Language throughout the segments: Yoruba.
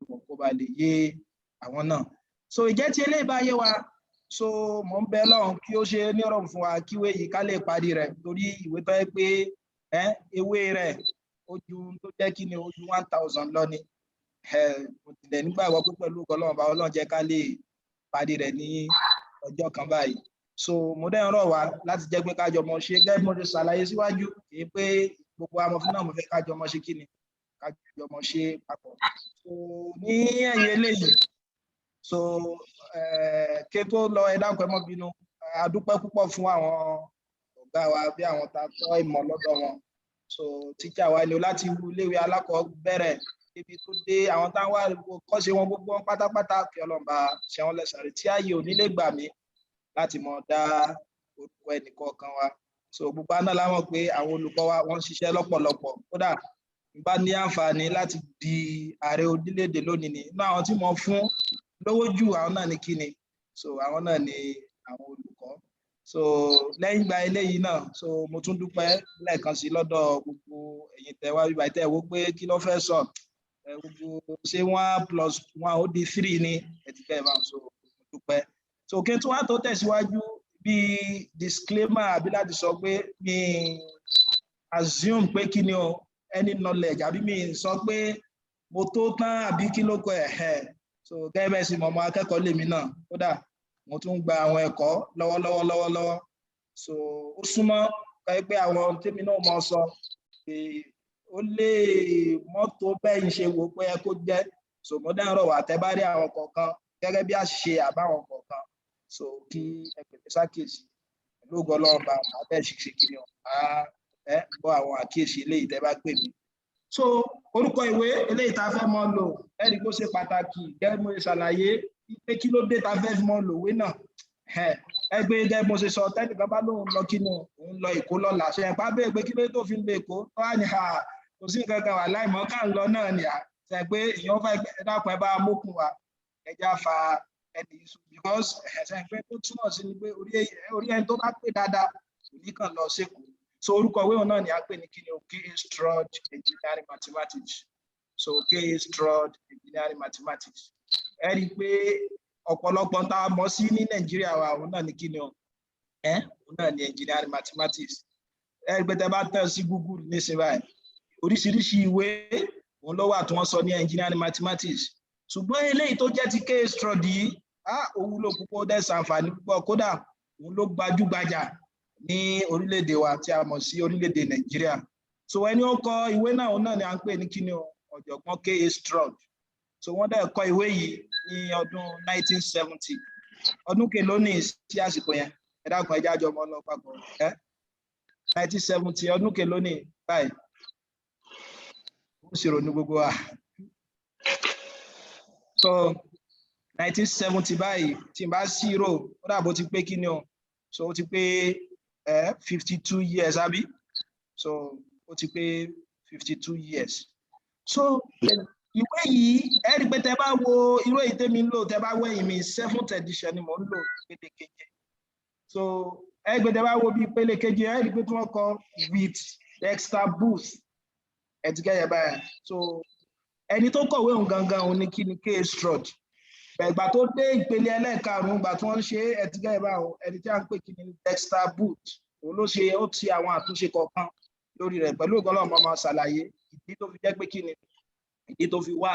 Bọ̀ kó ba lè yé àwọn náà. So ìjẹ́ tí eléyìí bá yé wa, so mò ń bẹ Ọlọ́run kí ó ṣe nírọ̀rùn fún wa kíwé yìí ká lè parí rẹ̀, torí ìwé tó yẹ pé ewé rẹ̀ ó ju tó jẹ́ kí ni, ó ju 1,000 lọ ni. Mo tilẹ̀ nígbàgbọ́ pé pẹ̀lú Ọlọ́run bá Ọlọ́run jẹ́ ká lè parí rẹ̀ ní ọjọ́ kan báyìí. So mo dẹ́ ń rọ̀ wá láti jẹ́ pé kájọ mọ ṣe gẹ́gẹ́ bí mo ti ṣàlàyé síwájú, kì í pé gbogbo amòfin náà, mo fẹ́ kájọ mọ ṣe kí ni, kájọ mọ ṣe papọ̀. So ní ẹ̀yìn eléyìí, so kí tó lọ, ẹ dákun, ẹ má bínú. A dúpẹ́ púpọ̀ fún àwọn ọ̀gá wa, bí àwọn tá a tọ́ ìmọ̀ lọ́dọ̀ wọn. So tíṣà wa ni o, láti iléèwé alákọ̀ọ́bẹ̀rẹ̀ débi tó dé àwọn táwọn wà kọ́ṣe wọn, gbogbo wọn pátápátá, kí Ọlọ́run bá ṣe wọn lẹ́sàn-án tí ààyè ò ní lè gbà mí láti mọ̀ dá orúkọ ẹnìkọ̀ọ̀kan wa. So gbogbo àná láwọn pé àwọn olùkọ́ wa, wọ́n ń ṣiṣẹ́ lọ́pọ̀lọpọ̀. Kódà n bá ní àǹfààní láti di ààrẹ orílẹ̀-èdè lónìí ni inú àwọn tí mo fún lówó jù, àwọn náà ní kíni, so àwọn náà ní àwọn olùkọ́. So lẹ́yìn ìgbà eléyìí náà, so mo tún dúpẹ́ lẹ́ẹ̀kan sí lọ́dọ̀ gbogbo ẹ̀yin tẹ́ wá bíbá tẹ́ wò pé kí ló fẹ́ sọ, gbogbo ṣé 1 plus 1 ó di 3 ní ẹ̀tìkẹ́ ìbá. So mo dúpẹ́. So kí n tún wá tó tẹ̀síwájú, bí disclaimer àbí láti sọ pé mi assume pé kí ni o, any knowledge, àbí mi sọ pé mo tó tán, àbí kí ló kọ ẹ̀. So gẹ́gẹ́ bẹ́ẹ̀ sì mọ̀, ọmọ akẹ́kọ̀ọ́ lèmi náà. Kódà mo tún gba àwọn ẹ̀kọ́ lọ́wọ́lọ́wọ́ lọ́wọ́lọ́wọ́. So ó súnmọ́ pé àwọn tèmi náà mọ̀ sọ pé ó lè mọ́tò bẹ́ẹ̀ ń ṣe wò pé ẹ kó jẹ́. So mo dẹ́ ń rọ̀ wá, tẹ́ bá rí àwọn kọ̀ọ̀kan gẹ́gẹ́ bí àṣìṣe àbáwọn kọ̀ọ̀kan, so kí ẹ pèpè sákèsì. Pẹ̀lú ògo Ọlọ́run bá máa bẹ́ẹ̀ ṣe kiri ọ̀ ẹ gbọ́ àwọn àkíyèsí eléyìí tẹ́ bá pè mí. So orúkọ ìwé eléyìí tá a fẹ́ mọ́ lò, ẹ̀rí kó ṣe pàtàkì gẹ́gẹ́ bí mo ṣe ṣàlàyé pé kí ló dé tá a fẹ́ fi mọ́ lò ìwé náà. Ẹ gbé gẹ́gẹ́ bí mo ṣe sọ, tẹ́nìkan bá lóun lọ kínú òun lọ Èkó lọ́la, ṣe ẹ̀pá bẹ́ẹ̀ pé kí ló dé tó fi ń lọ Èkó, tó wà ní kò sí nǹkan kan wà láìmọ̀ ká ń lọ náà ni à ṣe pé èèyàn fẹ́. Ẹ dákun, ẹ bá mókun wa, ẹ já fa ẹni yìí, because ẹ̀sẹ̀ pé tó túmọ̀ sí ni pé orí ẹni tó bá pè dáadáa kò ní kàn lọ sékòó. So orúkọ ìwé òun náà ni a pè ní kíni o, K.A. Stroud Engineering Mathematics. So K.A. Stroud Engineering Mathematics, ẹ rí i pé ọ̀pọ̀lọpọ̀ tá a mọ̀ sí ní Nàìjíríà wa, òun náà ní kíni o, ẹ òun náà ní engineering mathematics. Ẹ rí i pé tẹ bá tẹ̀ sí Google nísìnyí báyìí, oríṣiríṣi ìwé òun ló wà tí wọ́n sọ ní engineering mathematics. Ṣùgbọ́n eléyìí tó jẹ́ ti K.A. Stroud yìí á, ó wúlò púpọ̀, ó dẹ̀ ṣàǹfààní púpọ̀. Kódà òun ló gbajúgbajà ní orílẹ̀-èdè wa tí a mọ̀ sí orílẹ̀-èdè Nàìjíríà. So ẹni ó kọ ìwé náà, òun náà ni à ń pè ní kíni o, ọ̀jọ̀gbọ́n K.A. Stroud. So wọ́n dẹ̀ kọ ìwé yìí ní ọdún 1970. Ọdún kelónìí sí àsìkò yẹn? Ẹ dákun, ẹ jájọ ọmọ lọ papọ̀. Ẹ 1970, ọdún kelónìí báyìí? Ó sì ronú gbogbo wa. So 1970 báyìí, tí n bá ṣírò, ó dàbò ti pé kí ni o, so ó ti pé 52 years, àbí? So ó ti pé 52 years. So ìwé yìí, ẹ rí i pé tẹ bá wo irú èyí tẹ́mi ń lò, tẹ bá wẹ̀yìn mi, seventh edition ni mò ń lò, ìpele keje. So ẹ rí i pé tẹ bá wo bí ìpele keje, ẹ rí i pé tí wọ́n kọ "with Dexter Booth", ẹ ti kẹ́yẹ báyìí. So ẹni tó kọ̀wé òun gangan, òun ni kí ni, K.A. Stroud. Ìgbà tó dé ìpele ẹlẹ́ẹ̀karùn-ún, ìgbà tí wọ́n ń ṣe, ẹ ti kẹ́yẹ báyìí, ẹni tí a ń pè kí ni, Dexter Booth, òun ló ṣe, ó ti àwọn àtúnṣe kọ̀ọ̀kan lórí rẹ̀. Pẹ̀lú ògo Ọlọ́run, máa ṣàlàyé ìdí tó fi jẹ́ pé kí ni, ìdí tó fi wá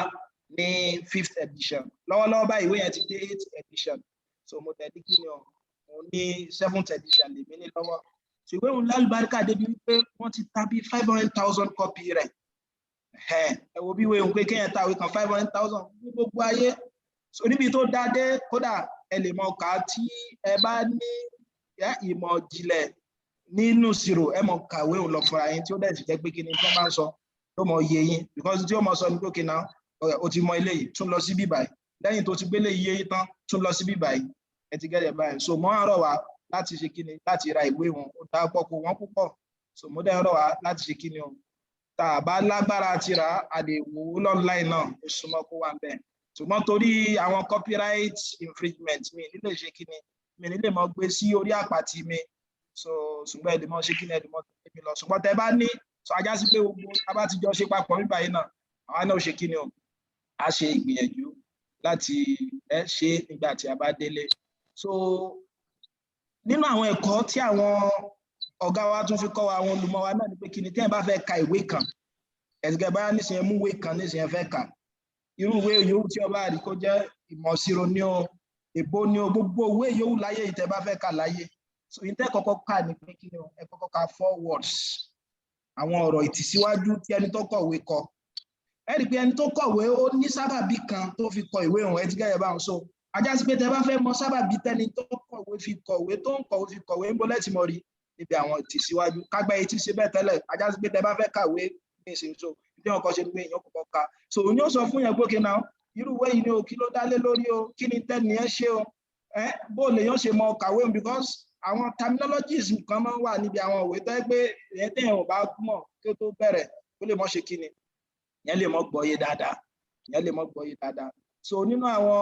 ní fifth edition. Lọ́wọ́lọ́wọ́ báyìí, ìwé yẹn ti dé eighth edition. So mo tẹ̀lé kí ni o, mo ní seventh edition lèmi ní lọ́wọ́. So ìwé òun lálùbáríkà débi wípé wọ́n ti ta bí 500,000 copy rẹ̀. Ẹ wo bí ìwé òun pé kéèyàn ta ìwé kan 500,000 ní gbogbo ayé. So níbi tó dá dé, kódà ẹ lè mọ kà á tí ẹ bá ní ìmọ̀ ìjìnlẹ̀ nínú ìṣirò, ẹ mọ̀ kàwé òun lọ fúnra yín, tí ó dẹ̀ sì jẹ́ pé kí ni tó máa ń sọ ló mọ iye yín, because tí ó mọ sọ ní pé kí náà o ti mọ eléyìí, tún lọ sí bíbáyìí. Lẹ́yìn tó ti gbélé iye yìí tán, tún lọ sí bíbáyìí. Ẹ ti gẹ́gẹ́ báyìí. So mo ń rọ̀ wá láti ṣe kíni, láti ra ìwé wọn. Ó dá pọ̀, kó wọ́n púpọ̀. So mo dẹ̀ ń rọ̀ wá láti ṣe kíni o, tá a bá lágbára ti rà, a lè wò ó online náà, ó súnmọ́ kó wà bẹ́ẹ̀. Ṣùgbọ́n torí àwọn copyright infringement, mi ní lè ṣe kíni, mi ní lè mọ gbé sí orí àpàtì mi. So ṣùgbọ́n ẹ lè mọ ṣe kíni, ẹ lè mọ tẹ̀lé mi lọ. Ṣùgbọ́n tẹ bá ní, so ajá sí pé gbogbo a bá ti jọ ṣe papọ̀ nígbà yìí náà, àwa náà ó ṣe kíni o, A ṣe ìgbìyànjú láti ṣe nígbà tí a bá délé. So nínú àwọn ẹ̀kọ́ tí àwọn ọ̀gá wa tún fi kọ́ wa, àwọn olùmọ̀ wa náà, ni pé kí ni tẹ́yìn bá fẹ́ ka ìwé kan, ẹ̀sìnkẹ́ bá nísìnyẹn mú ìwé kan nísìnyẹn fẹ́ kà, irú ìwé yòówù tí ọba àrí kó jẹ́, ìmọ̀ ìṣirò ní o, èbó ní o, gbogbo ìwé yòówù láyé ìtẹ́ bá fẹ́ kà láyé, so ìtẹ́ kọ́kọ́ kà ní pé kí ni o, ẹ kọ́kọ́ ka forewords, àwọn ọ̀rọ̀ ìtìsíwájú tí ẹni tó kọ̀wé kọ. Ẹ rí i pé ẹni tó kọ̀wé, ó ní sábàbí kan tó fi kọ ìwé òun. Ẹ ti gẹ́gẹ́ báwọn. So ajá sí pé tẹ bá fẹ́ mọ sábàbí tẹni tó kọ̀wé fi kọ̀wé, tó ń kọ̀wé fi kọ̀wé, ń bọ́ lẹ́tì mọ́ rí níbi àwọn ìtìsíwájú. Kágbá etí ṣe bẹ́ẹ̀ tẹ́lẹ̀, ajá sí pé tẹ bá fẹ́ kàwé ní ìsìn, so bí wọn kọ́ ṣe pé èèyàn kọ́kọ́ ka, so òun yóò sọ fún yẹn pé kí náà irú ìwé yìí ni o, kí ló dá lé lórí o, kí ni tẹ́ni ẹ ṣe o, ẹ bó lèèyàn ṣe mọ kàwé, because àwọn terminologies kan máa ń wà níbi àwọn ìwé tó yẹ pé èèyàn téèyàn ò bá mọ̀ kí ó tó bẹ̀rẹ̀, ó lè mọ̀ ṣe kí ni, ìyẹn lè mọ̀ gbọ́yé dáadáa, ìyẹn lè mọ̀ gbọ́yé dáadáa. So nínú àwọn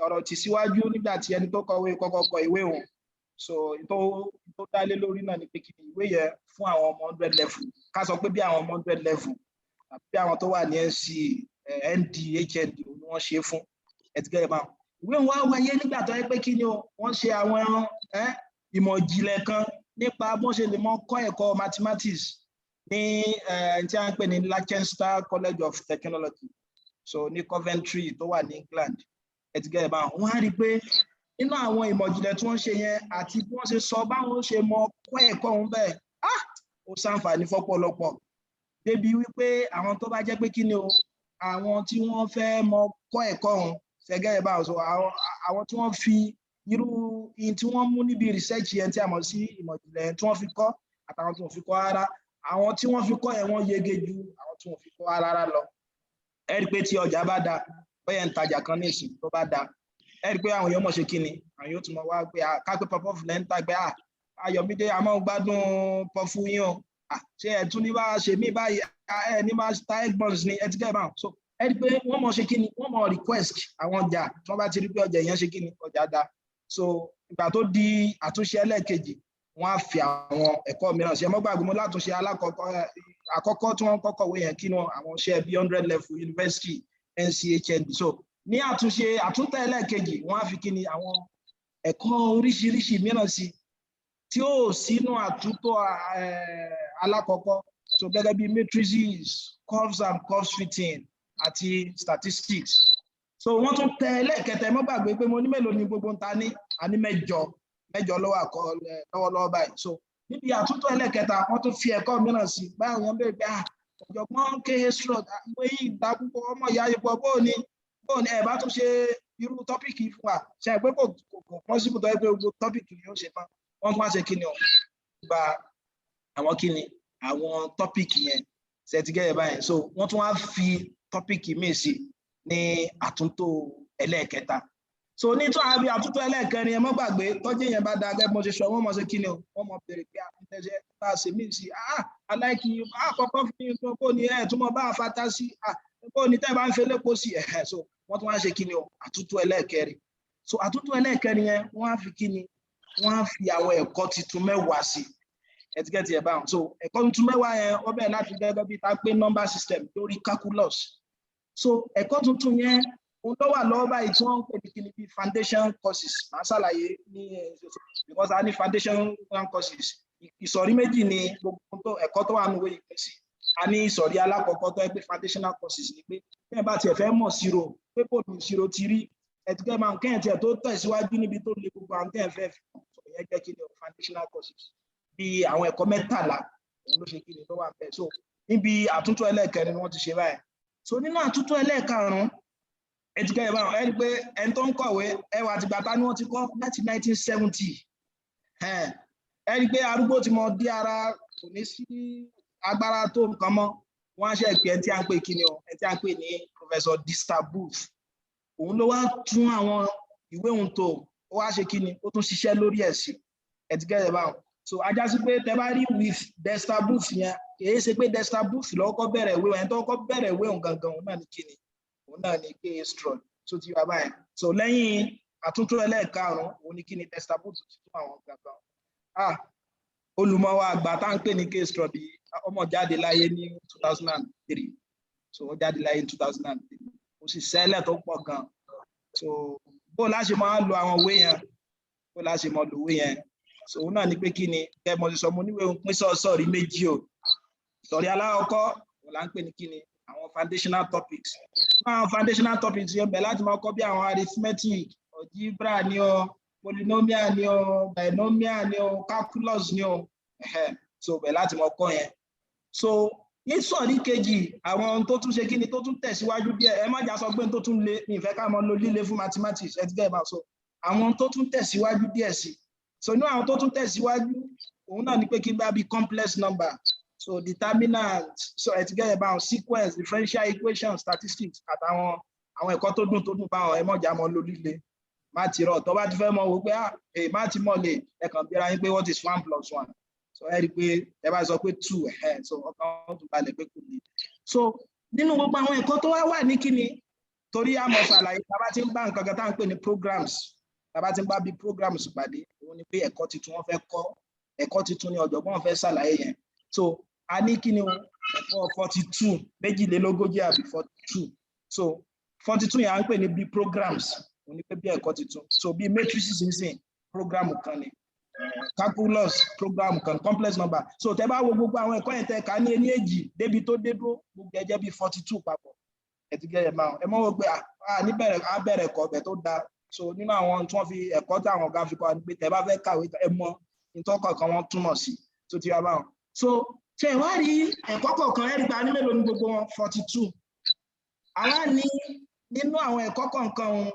ọ̀rọ̀ tì síwájú nígbà tí ẹni tó kọ̀wé kọ́kọ́ kọ ìwé òun, so tó dá lé lórí náà ni pé kí ni ìwé yẹn fún àwọn ọmọ 100 level, ká sọ pé bí àwọn ọmọ 100 level tàbí bí àwọn tó wà ní NCE, ND, HND ni wọ́n ṣe fún. Ẹtìgẹ́ ìbá ìwé wọn wá wáyé nígbà tó yẹ pé kí ni o, wọ́n ṣe àwọn ìmọ̀ ìjìnlẹ̀ kan nípa bọ́n ṣe lè mọ kọ́ ẹ̀kọ́ mathematics ní tí a ń pè ní Leicester College of Technology, so ní Coventry tó wà ní England. Ẹtìgẹ́ ìbá wọn á rí i pé nínú àwọn ìmọ̀ ìjìnlẹ̀ tí wọ́n ṣe yẹn àti bí wọ́n ṣe sọ báwọn ṣe mọ kọ́ ẹ̀kọ́ òun bẹ́ẹ̀, ah, ó ṣàǹfààní fọ́pọ̀lọpọ̀, débi wípé àwọn tó bá jẹ́ pé kí ni o, àwọn tí wọ́n fẹ́ mọ kọ́ ẹ̀kọ́ òun ṣẹgẹ́ ẹ̀ báwọn sọ, àwọn tí wọ́n fi irú in tí wọ́n mú níbi research yẹn tí a mọ̀ sí ìmọ̀ ìjìnlẹ̀ yẹn tí wọ́n fi kọ́ àtàwọn tí wọ́n fi kọ́ rárá, àwọn tí wọ́n fi kọ́ yẹn, wọ́n yege ju àwọn tí wọ́n fi kọ́ rárá lọ. Ẹ rí i pé tí ọjà bá da, bóyá ń tajà kan ní ìsìn tó bá da, ẹ rí i pé àwọn èèyàn mọ̀ ṣe kí ni, àwọn yóò tún mọ̀ wá pé kápẹ́ puff lẹ́ ń ta pé Ayọ̀mídé, a máa ń gbádùn puff yín o, ṣé ẹ tún ní bá ṣe mí báyìí, ẹ ní máa ta egg buns ní ẹ ti gẹ́ báwọn. So ẹ rí i pé wọ́n mọ̀ ṣe kí ni, wọ́n mọ̀ request àwọn ọjà tí wọ́n bá ti rí pé ọjà yẹn ṣe kí ni, ọjà da. So ìgbà tó di àtúnṣe ẹlẹ́ẹ̀kejì, wọ́n á fi àwọn ẹ̀kọ́ mìíràn ṣe. Mọ́ gbàgbé mo látúnṣe alákọ̀ọ́kọ́ àkọ́kọ́ tí wọ́n kọ́kọ́ wé yẹn, kí ni àwọn iṣẹ́ bí 100 level university, NCE, HND. So ní àtúnṣe àtúntẹ̀ ẹlẹ́ẹ̀kejì, wọ́n á fi kí ni, àwọn ẹ̀kọ́ oríṣiríṣi mìíràn sí tí ó sínú àtúntò alákọ̀ọ́kọ́, so gẹ́gẹ́ bí matrices, curves and curves fitting àti statistics. So wọ́n tún tẹ ẹlẹ́ẹ̀kẹta. Ẹ mọ́ gbàgbé pé mo ní mélòó ni gbogbo ń ta ní, àní mẹ́jọ, mẹ́jọ lọ́wọ́ àkọ́ lọ́wọ́lọ́wọ́ báyìí. So níbi àtúntò ẹlẹ́ẹ̀kẹta, wọ́n tún fi ẹ̀kọ́ mìíràn sí báyìí. Wọ́n béèrè pé, ah, ọ̀jọ̀gbọ́n K.A. Stroud, ìwé yìí dá púpọ̀, ọmọ ìyá ipò, bóò ní ẹ̀ bá tún ṣe irú topic fún wa? Ṣe pé kò possible tó yẹ pé gbogbo topic yóò ṣe tán. Wọ́n tún wá ṣe kí ni o, gba àwọn kí ni, àwọn topic yẹn ṣètìgẹ́ báyìí. So wọ́n tún wá fi topic míì sí ní àtúntò ẹlẹ́ẹ̀kẹta. So ní tún àbí àtúntò ẹlẹ́ẹ̀kẹrin, ẹ mọ́ gbàgbé, tọ́jú yẹn bá dáa gẹ́gẹ́ bí mo ṣe sọ, wọ́n mọ̀ ṣe kí ni o, wọ́n mọ̀ béèrè pé àtúntẹ̀ṣe bá a ṣe míì sí. Ah, aláìkí àkọ́kọ́ fi nǹkan kó ní ẹ̀ túmọ̀ bá a fata sí, ah, kó ní tẹ́ bá ń fẹ́ lépo sí ẹ̀hẹ̀. So wọ́n tún wá ṣe kí ni o, àtúntò ẹlẹ́ẹ̀kẹrin. So àtúntò ẹlẹ́ẹ̀kẹrin yẹn, wọ́n á fi kí ni, wọ́n á fi àwọn ẹ̀kọ́ tuntun 10 sí. Ẹtikẹ́tì ẹ̀ báwọn. So ẹ̀kọ́ tuntun 10 yẹn, wọ́n bẹ̀rẹ̀ láti gẹ́gẹ́ bí ta pé number system lórí calculus. So ẹ̀kọ́ tuntun yẹn, ohun tó wà lọ́wọ́ báyìí tí wọ́n ń pè ní kíni, bí foundation courses, màá ṣàlàyé ní, because a ní foundation courses. Ìsọ̀rí méjì ni gbogbo ẹ̀kọ́ tó wà nínú ìwé ìpín sí. A ní ìsọ̀rí alákọ̀ọ́kọ́ tó yẹ pé foundational courses ni, pé bí ẹ bá tiẹ̀ fẹ́ mọ̀ ìṣirò, pé kò ní ìṣirò ti rí ẹ̀tùkẹ́ máa ń kẹ́yìn tiẹ̀ tó tẹ̀síwájú níbi tó le, gbogbo àwọn tẹ́ẹ̀ fẹ́ fi ìyẹn jẹ́ kí ni, foundational courses, bí àwọn ẹ̀kọ́ 13, òun ló ṣe kí ni, ló wà bẹ́ẹ̀. So níbi àtúntò ẹlẹ́ẹ̀kẹrin ni wọ́n ti ṣe báyìí. So nínú àtúntò ẹlẹ́ẹ̀karùn-ún, ẹ̀tùkẹ́ ìbáwọn, ẹ rí pé ẹni tó ń kọ̀wé ẹwà àtìgbà tá ni wọ́n ti kọ́ láti 1970. Ẹ rí pé arúgbó ti mọ dí ara, kò ní sí agbára tó nǹkan mọ́. Wọ́n á ṣe pé ẹni tí a ń pè kí ni o, ẹni tí a ń pè ní Professor Dexter Booth, òun ló wá tún àwọn ìwé òun tó, ó wá ṣe kí ni, ó tún ṣiṣẹ́ lórí ẹ̀ sí. Ẹ̀tìkẹ́ báwọn. So ajá sí pé tẹ bá rí with Dexter Booth yẹn, kìí ṣe pé Dexter Booth lọ́kọ́ bẹ̀rẹ̀ ìwé. Ẹni tó kọ́kọ́ bẹ̀rẹ̀ ìwé òun gangan, òun náà ní kí ni, òun náà ní K.A. Stroud. So ti wà báyìí. So lẹ́yìn àtúntò ẹlẹ́ẹ̀karùn-ún, òun ní kí ni, Dexter Booth ti tún àwọn gangan. Ah, olùmọ̀ wa àgbà tá ń pè ní K.A. Stroud yìí, ọmọ jáde láyé ní 2003. So ó jáde láyé ní 2003. Ó sì ṣẹlẹ̀ tó pọ̀ gan. So bó láṣẹ máa lo àwọn ìwé yẹn, bó láṣẹ máa lo ìwé yẹn? So òun náà ni pé kí ni kẹ́ mo ti sọ, mo níwèé ń pín sọ́ọ̀sọ́ọ̀rí méjì o. Ìsọ̀rí alákọ̀ọ́kọ́, òun là ń pè ní kí ni, àwọn foundational topics. Àwọn foundational topics yẹn bẹ̀ láti máa kọ́ bí àwọn arithmetic, algebra ni o, polynomial ni o, binomial ni o, calculus ni o. So bẹ̀ láti máa kọ́ yẹn. So ní sọ̀rí kejì, àwọn ohun tó tún ṣe kí ni, tó tún tẹ̀síwájú díẹ̀, ẹ má jà sọ pé tó tún le ní ìfẹ́ ká máa lo líle fún mathematics, ẹ ti gẹ́ ẹ máa sọ àwọn tó tún tẹ̀síwájú díẹ̀ sí. So inú àwọn tó tún tẹ̀síwájú, òun náà ni pé kí n bá bí complex number, so determinant, so ẹ ti gẹ́ ẹ bá àwọn sequence, differential equation, statistics, àtàwọn àwọn ẹ̀kọ́ tó dùn tó dùn báwọn. Ẹ mọ̀jà mọ́ lo líle má ti rọ̀. Tó bá ti fẹ́ mọ̀ wò pé ah, má ti mọ̀ lè, ẹ kàn bí ara yín pé, "What is one plus one?" So ẹ rí i pé ẹ bá sọ pé two ẹ̀, so ọkàn wọn tún balẹ̀ pé kò ní. So nínú gbogbo àwọn ẹ̀kọ́ tó wá wà ní kíni, torí àmọ̀ ṣàlàyé, tá a bá ti ń bá nǹkan kan tá à ń pè ní programs, tá a bá ti ń bá bí programs pàdé, òun ni pé ẹ̀kọ́ tuntun wọ́n fẹ́ kọ́, ẹ̀kọ́ tuntun ni ọ̀jọ̀gbọ́n fẹ́ ṣàlàyé yẹn. So a ní kíni o, ẹ̀kọ́ 42, 42 àbí 42. So 42 yẹn à ń pè ní bí programs, òun ni pé bí ẹ̀kọ́ tuntun. So bí matrices nísìn, program kan ni, calculus program kan, complex number. So tẹ́ bá wo gbogbo àwọn ẹ̀kọ́ yẹn tẹ́ ká ní ení èjì débi tó dé dúró, gbogbo ẹ jẹ́ bí 42 papọ̀. Ẹ ti gẹ́ ẹ máa ẹ mọ̀ wọ́n pé a níbẹ̀rẹ̀ á bẹ̀rẹ̀ ẹ̀kọ́ ọbẹ̀ tó da. So nínú àwọn tí wọ́n fi ẹ̀kọ́ tí àwọn ọ̀gá fi kọ́ ni pé tẹ́ bá fẹ́ kàwé, ẹ mọ̀ nítorí kọ̀ọ̀kan wọn túmọ̀ sí tó ti wá báwọn. So ṣe wá rí ẹ̀kọ́ kọ̀ọ̀kan, ẹ̀rí pa ní mélòó ní gbogbo wọn? 42. Àwa ní nínú àwọn ẹ̀kọ́ kọ̀ọ̀kan wọn,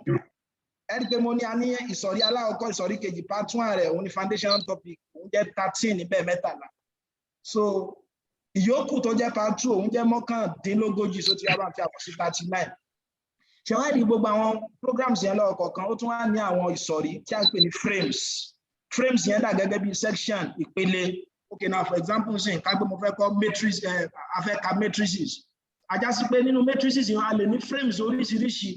ẹ̀rí pé mo ní a ní ìsọ̀rí alákọ̀ọ́kọ́, ìsọ̀rí kejì, part one rẹ̀, òun ní foundational topic, òun jẹ́ 13 níbẹ̀, 13. So ìyókù tó jẹ́ part two, òun jẹ́ 39. So tí a bá fi àpò sí 39. Ṣèwádìí gbogbo àwọn programs yẹn lọ́kọ̀ọ̀kan, ó tún wá ní àwọn ìsọ̀rí tí a ń pè ní frames. Frames yẹn dà gẹ́gẹ́ bí section, ìpele. Okay, now for example sin, ká gbé mo fẹ́ kọ́ matrix, a fẹ́ ka matrices. Á já sí pé nínú matrices yẹn, a lè ní frames oríṣiríṣi.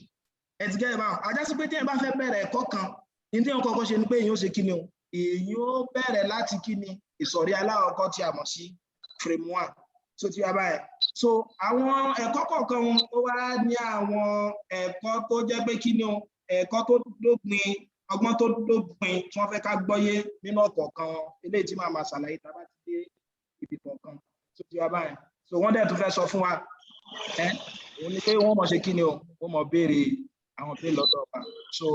Ẹ ti gẹ́gẹ́ báwọn. Á já sí pé tí ẹ bá fẹ́ bẹ̀rẹ̀ ẹ̀kọ́ kan, ní tí wọ́n kọ́kọ́ ṣe ni pé èyí ó ṣe kí ni o, èyí ó bẹ̀rẹ̀ láti kí ni, ìsọ̀rí alákọ̀ọ́kọ́ tí a mọ̀ sí frame one. So ti wá báyìí. So àwọn ẹ̀kọ́ kọ̀ọ̀kan wọn, ó wá ní àwọn ẹ̀kọ́ tó jẹ́ pé kí ni o, ẹ̀kọ́ tó dópin, ọgbọ́n tó dópin tí wọ́n fẹ́ ká gbọ́yé nínú ọ̀kọ̀ọ̀kan, eléyìí tí màá máa ṣàlàyé tá a bá ti dé ibi kọ̀ọ̀kan. So ti wá báyìí. So wọ́n dẹ̀ tún fẹ́ sọ fún wa ẹ́, òun ni pé wọ́n mọ̀ ṣe kí ni o, wọ́n mọ̀ béèrè àwọn béèrè lọ́dọ̀ ọba. So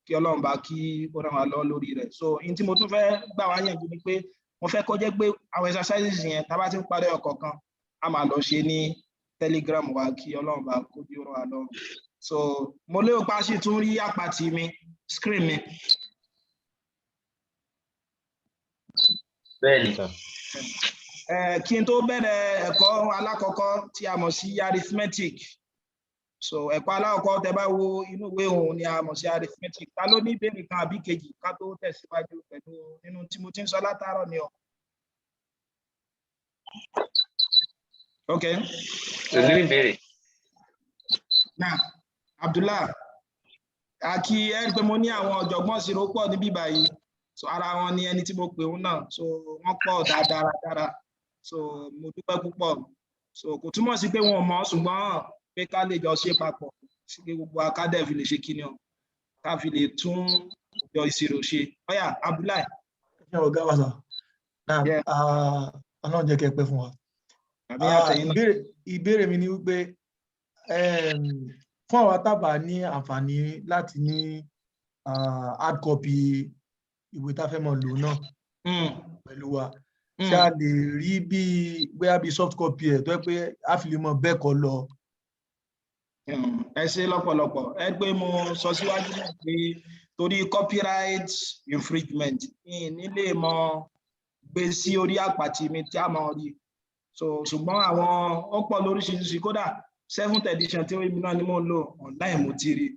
kí Ọlọ́run bá kí ó ràn wá lọ lórí rẹ̀. So in tí mo tún fẹ́ gbà wá yànjú ni pé mo fẹ́ kó jẹ́ pé àwọn exercises yẹn, tá a bá ti ń parí ọ̀kọ̀ọ̀kan, a máa lọ ṣe ní Telegram wa, kí Ọlọ́run bá kó bí ó ràn wá lọ́rùn. So mo lérò pé a sì tún rí àpàtì mi, screen mi. Bẹ́ẹ̀ni. Kí n tó bẹ̀rẹ̀ ẹ̀kọ́ alákọ̀ọ́kọ́ tí a mọ̀ sí arithmetic. So ẹ̀kọ́ alákọ̀ọ́kọ́, tẹ́ bá wo inú ìwé, òun ni a mọ̀ sí arithmetic. Ta ló ní ìbéèrè kan àbí kejì ká tó tẹ̀síwájú pẹ̀lú nínú tí mo ti ń sọ látàárọ̀ ni o? Ok. Kò sí ìbéèrè. Now, Abdullah, àkí ẹ rí pé mo ní àwọn ọ̀jọ̀gbọ́n ìṣirò pọ̀ níbí báyìí. So ara wọn ni ẹni tí mo pè òun náà. So wọ́n pọ̀ dáadáa dára. So mo dúpẹ́ púpọ̀. So kò túmọ̀ sí pé wọn ò mọ̀, ṣùgbọ́n pé ká lè jọ ṣe papọ̀ sí pé gbogbo akádẹ́ fi lè ṣe kíni o, ká fi lè tún ìjọ ìṣirò ṣe. Ọ̀yà, Abdullahi. Ṣé ọ̀gá wa sà náà? Ọlọ́run jẹ́ kẹ́ ẹ pẹ́ fún wa. Àbí àtẹ̀yìn náà. Ìbéèrè mi ni wípé fún àwa tábà ní àǹfààní láti ní hard copy ìwé tá a fẹ́ mọ̀ lò náà pẹ̀lú wa, ṣé a lè rí bí bóyá bí soft copy ẹ̀ tó yẹ pé a fi lè mọ bẹ́ẹ̀ kọ́ lọ? Ẹ ṣe lọ́pọ̀lọpọ̀. Ẹ pé mo sọ síwájú náà pé torí copyright infringement ní nílé mọ gbé sí orí àpàtì mi tí a mọ̀ rí. So ṣùgbọ́n àwọn ó pọ̀ lóríṣiríṣi, kódà seventh edition tí èmi náà ni mò ń lò, online mo ti rí.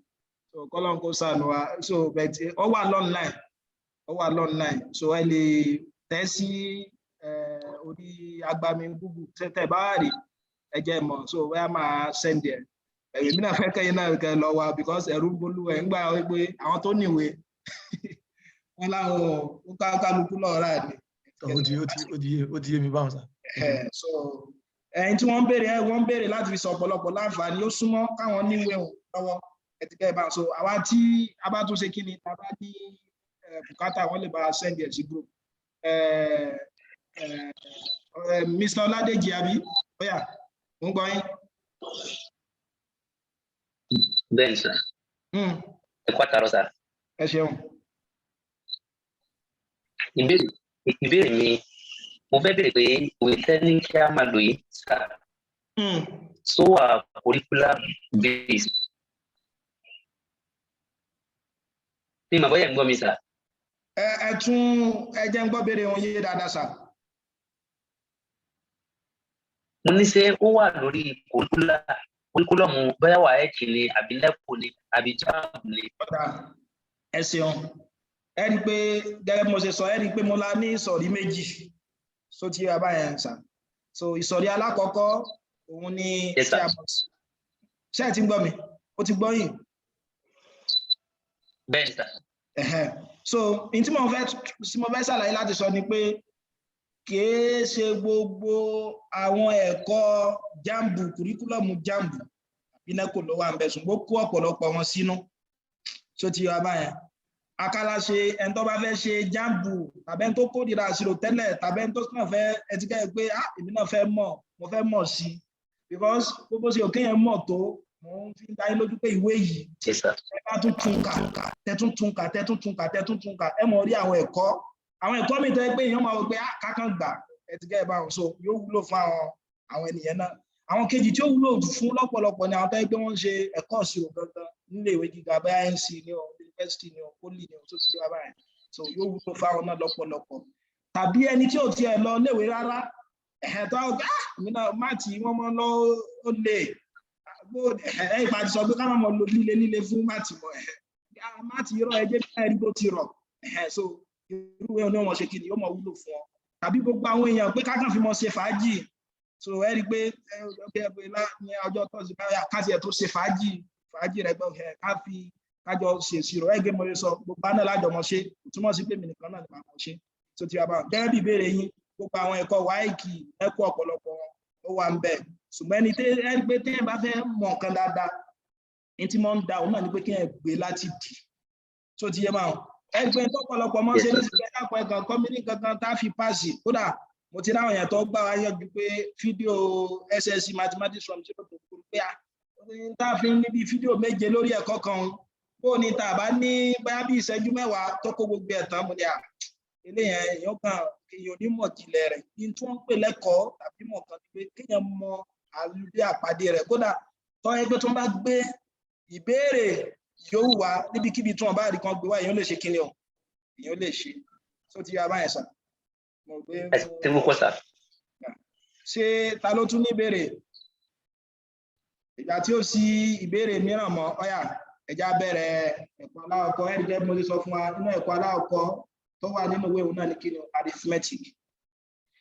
So kọ́lọ́n kó ṣàánú wa. So but ó wà online, ó wà online. So ẹ lè tẹ̀ sí orí agbami Google, tẹ́ bá wà rí, ẹ jẹ́ mọ̀. So bóyá máa send ẹ̀. Èmi náà fẹ́ kẹ́yìn náà kẹ́ lọ wa, because ẹ̀rù ń bolú ẹ̀ ń gbà wípé àwọn tó níwèé wọn láwọn ó ká kálukú lọ́ọ́ rà ní. Ó ti yé mi báwọn sà. So Ẹ̀yin tí wọ́n ń béèrè, wọ́n ń béèrè láti fi sọ ọ̀pọ̀lọpọ̀ láǹfààní. Ó súnmọ́ káwọn níwèé òun lọ́wọ́ ẹ̀tìkẹ́ ìbá. So àwa tí a bá tún ṣe kí ni, a bá ní bùkátà, wọ́n lè bá a send ẹ̀ sí group. Mr. Ọládèjì, àbí? Óyá, mo ń gbọ́ yín. Bẹ́ẹ̀ni sir. Ẹ kú àtàárọ̀ sir. Ẹ ṣeun. Ìbéèrè mi, mo fẹ́ béèrè pé ìwé tẹ́ ní kí a máa lò yìí sir, ṣó wà curricular based? Mi mà bóyá ẹ̀ ń gbọ́ mi sir. Ẹ tún ẹ jẹ́ ń gbọ́ béèrè wọn yé dáadáa sir. Mo ní ṣé ó wà lórí curriculum, bóyá WAEC ni àbí NECO ni àbí JAMB ni? Ó dáa, ẹ ṣeun. Ẹ rí i pé gẹ́gẹ́ bí mo ṣe sọ, ẹ rí i pé mo la ní ìsọ̀rí méjì so ti yé báyẹn sir. So ìsọ̀rí alákọ̀ọ́kọ́ òun ni Yes, sir. tí a mọ̀ sí. Ṣé ẹ ti ń gbọ́ mi? Ó ti gbọ́ yìí? Bẹ́ẹ̀ni sir. Ẹ̀hẹ́n. So n tí mo fẹ́ ṣàlàyé láti sọ ni pé kìí ṣe gbogbo àwọn ẹ̀kọ́ JAMB, curriculum JAMB àbí NECO ló wà ń bẹ̀, ṣùgbọ́n ó kó ọ̀pọ̀lọpọ̀ wọn sínú. So ti yé báyẹn? Akálà ṣe ẹni tó bá fẹ́ ṣe JAMB, tàbí ẹni tó kórìíra àṣírò tẹ́lẹ̀, tàbí ẹni tó kàn fẹ́ ẹtíkẹ́ pé, ah, èmi náà fẹ́ mọ̀, mo fẹ́ mọ̀ sí i, because gbogbo ṣe òkè yẹn mọ̀ tó, mo ń fi dá yín lójú pé ìwé yìí, Yes, sir. ẹ bá tún tún kà, tẹ tún tún kà, tẹ tún tún kà, tẹ tún tún kà, ẹ mọ̀ rí àwọn ẹ̀kọ́ mi tẹ́ pé èèyàn máa wò pé, ah, kákan gbà ẹtíkẹ́ ẹ̀ báwọn. So yóò wúlò fún àwọn ènìyàn náà. Àwọn kejì tí ó wúlò fún lọ́pọ̀lọpọ̀ ni àwọn tó yẹ pé wọ́n ń ṣe ẹ̀kọ́ ìṣirò gangan nílé ìwé gíga, bóyá NCE ní o, university ní o, poly ní o, tó ti wá báyìí. So yóò wúlò fáwọn náà lọ́pọ̀lọpọ̀, tàbí ẹni tí ò tiẹ̀ lọ léèwé rárá, ẹ̀hẹ̀, tó àwọn, ah, èmi náà math wọ́n mọ́ lọ, ó lè ẹ̀ ìpàdé sọ pé ká má mọ̀ lo líle líle fún math mọ̀. Ẹ̀hẹ̀, math rọ̀, ẹ jẹ́ kí ẹ rí bó ti rọ̀. Ẹ̀hẹ̀, so irú ẹ̀ ní wọ́n ṣe kí ni, yóò mọ̀ wúlò fún ọ, tàbí gbogbo àwọn èèyàn pé ká kàn fi mọ̀ ṣe fàájì. So ẹ rí i pé ẹ pé ní ọjọ́ tọ́sí báyà káṣí ẹ̀ tó ṣe fàájì fàájì rẹ gbọ́ ẹ, ká fi kájọ ṣe ìṣirò ẹ gé. Mo lè sọ gbogbo àná lájọ mọ ṣe, kò túmọ̀ sí pé mi nìkan náà ni màá mọ̀ ṣe. Tó ti wá bá gẹ́gẹ́ bí ìbéèrè yín, gbogbo àwọn ẹ̀kọ́ WAEC, ẹ̀kọ́ ọ̀pọ̀lọpọ̀ wọn ó wà ń bẹ̀. Ṣùgbọ́n ẹni tẹ́ ẹ rí pé téèyàn bá fẹ́ mọ̀ nǹkan dáadáa, ní tí mo ń da òun náà ni pé kéèyàn gbé láti dì tó ti yé máa ẹgbẹ́ tọ́pọ̀lọpọ̀ mọ́ ṣe ní ìṣẹ́ kápọ̀ ẹ̀kan kọ́mínì kankan tá a fi pass. Kódà mo ti ráwọn èèyàn tó gbà wá yọjú pé fídíò SSC mathematics from zero to four, pé à tá a fi ń níbi fídíò 7 lórí ẹ̀kọ́ kan, bó ní tá a bá ní bóyá bí ìṣẹ́jú 10 tó kó gbogbo ẹ̀ tán. Mo ní à eléyẹn, èèyàn kan èèyàn onímọ̀ jìnlẹ̀ rẹ̀ ní tí wọ́n ń pè lẹ́kọ̀ọ́ tàbí mọ̀ kan ní pé kéèyàn mọ àlùdé àpàdé rẹ̀. Kódà tọ́ ẹgbẹ́ tó ń bá gbé ìbéèrè yóò wá níbikíbi tí wọ́n bá rí kan gbé wá, èèyàn lè ṣe kíni o, èèyàn lè ṣe. Tó ti yá báyẹn sir? Mo gbé. Ẹ ṣé púpọ̀ sir. Ṣé ta ló tún ní ìbéèrè? Ìgbà tí ó sí ìbéèrè mìíràn mọ́, ọ̀yà, ẹja bẹ̀rẹ̀ ẹ̀kọ́ aláwọ̀kọ́. Ẹ̀rí jẹ́ bí mo ti sọ fún wa, nínú ẹ̀kọ́ aláwọ̀kọ́ tó wà nínú ìwé òun náà ní kíni? Arithmetic.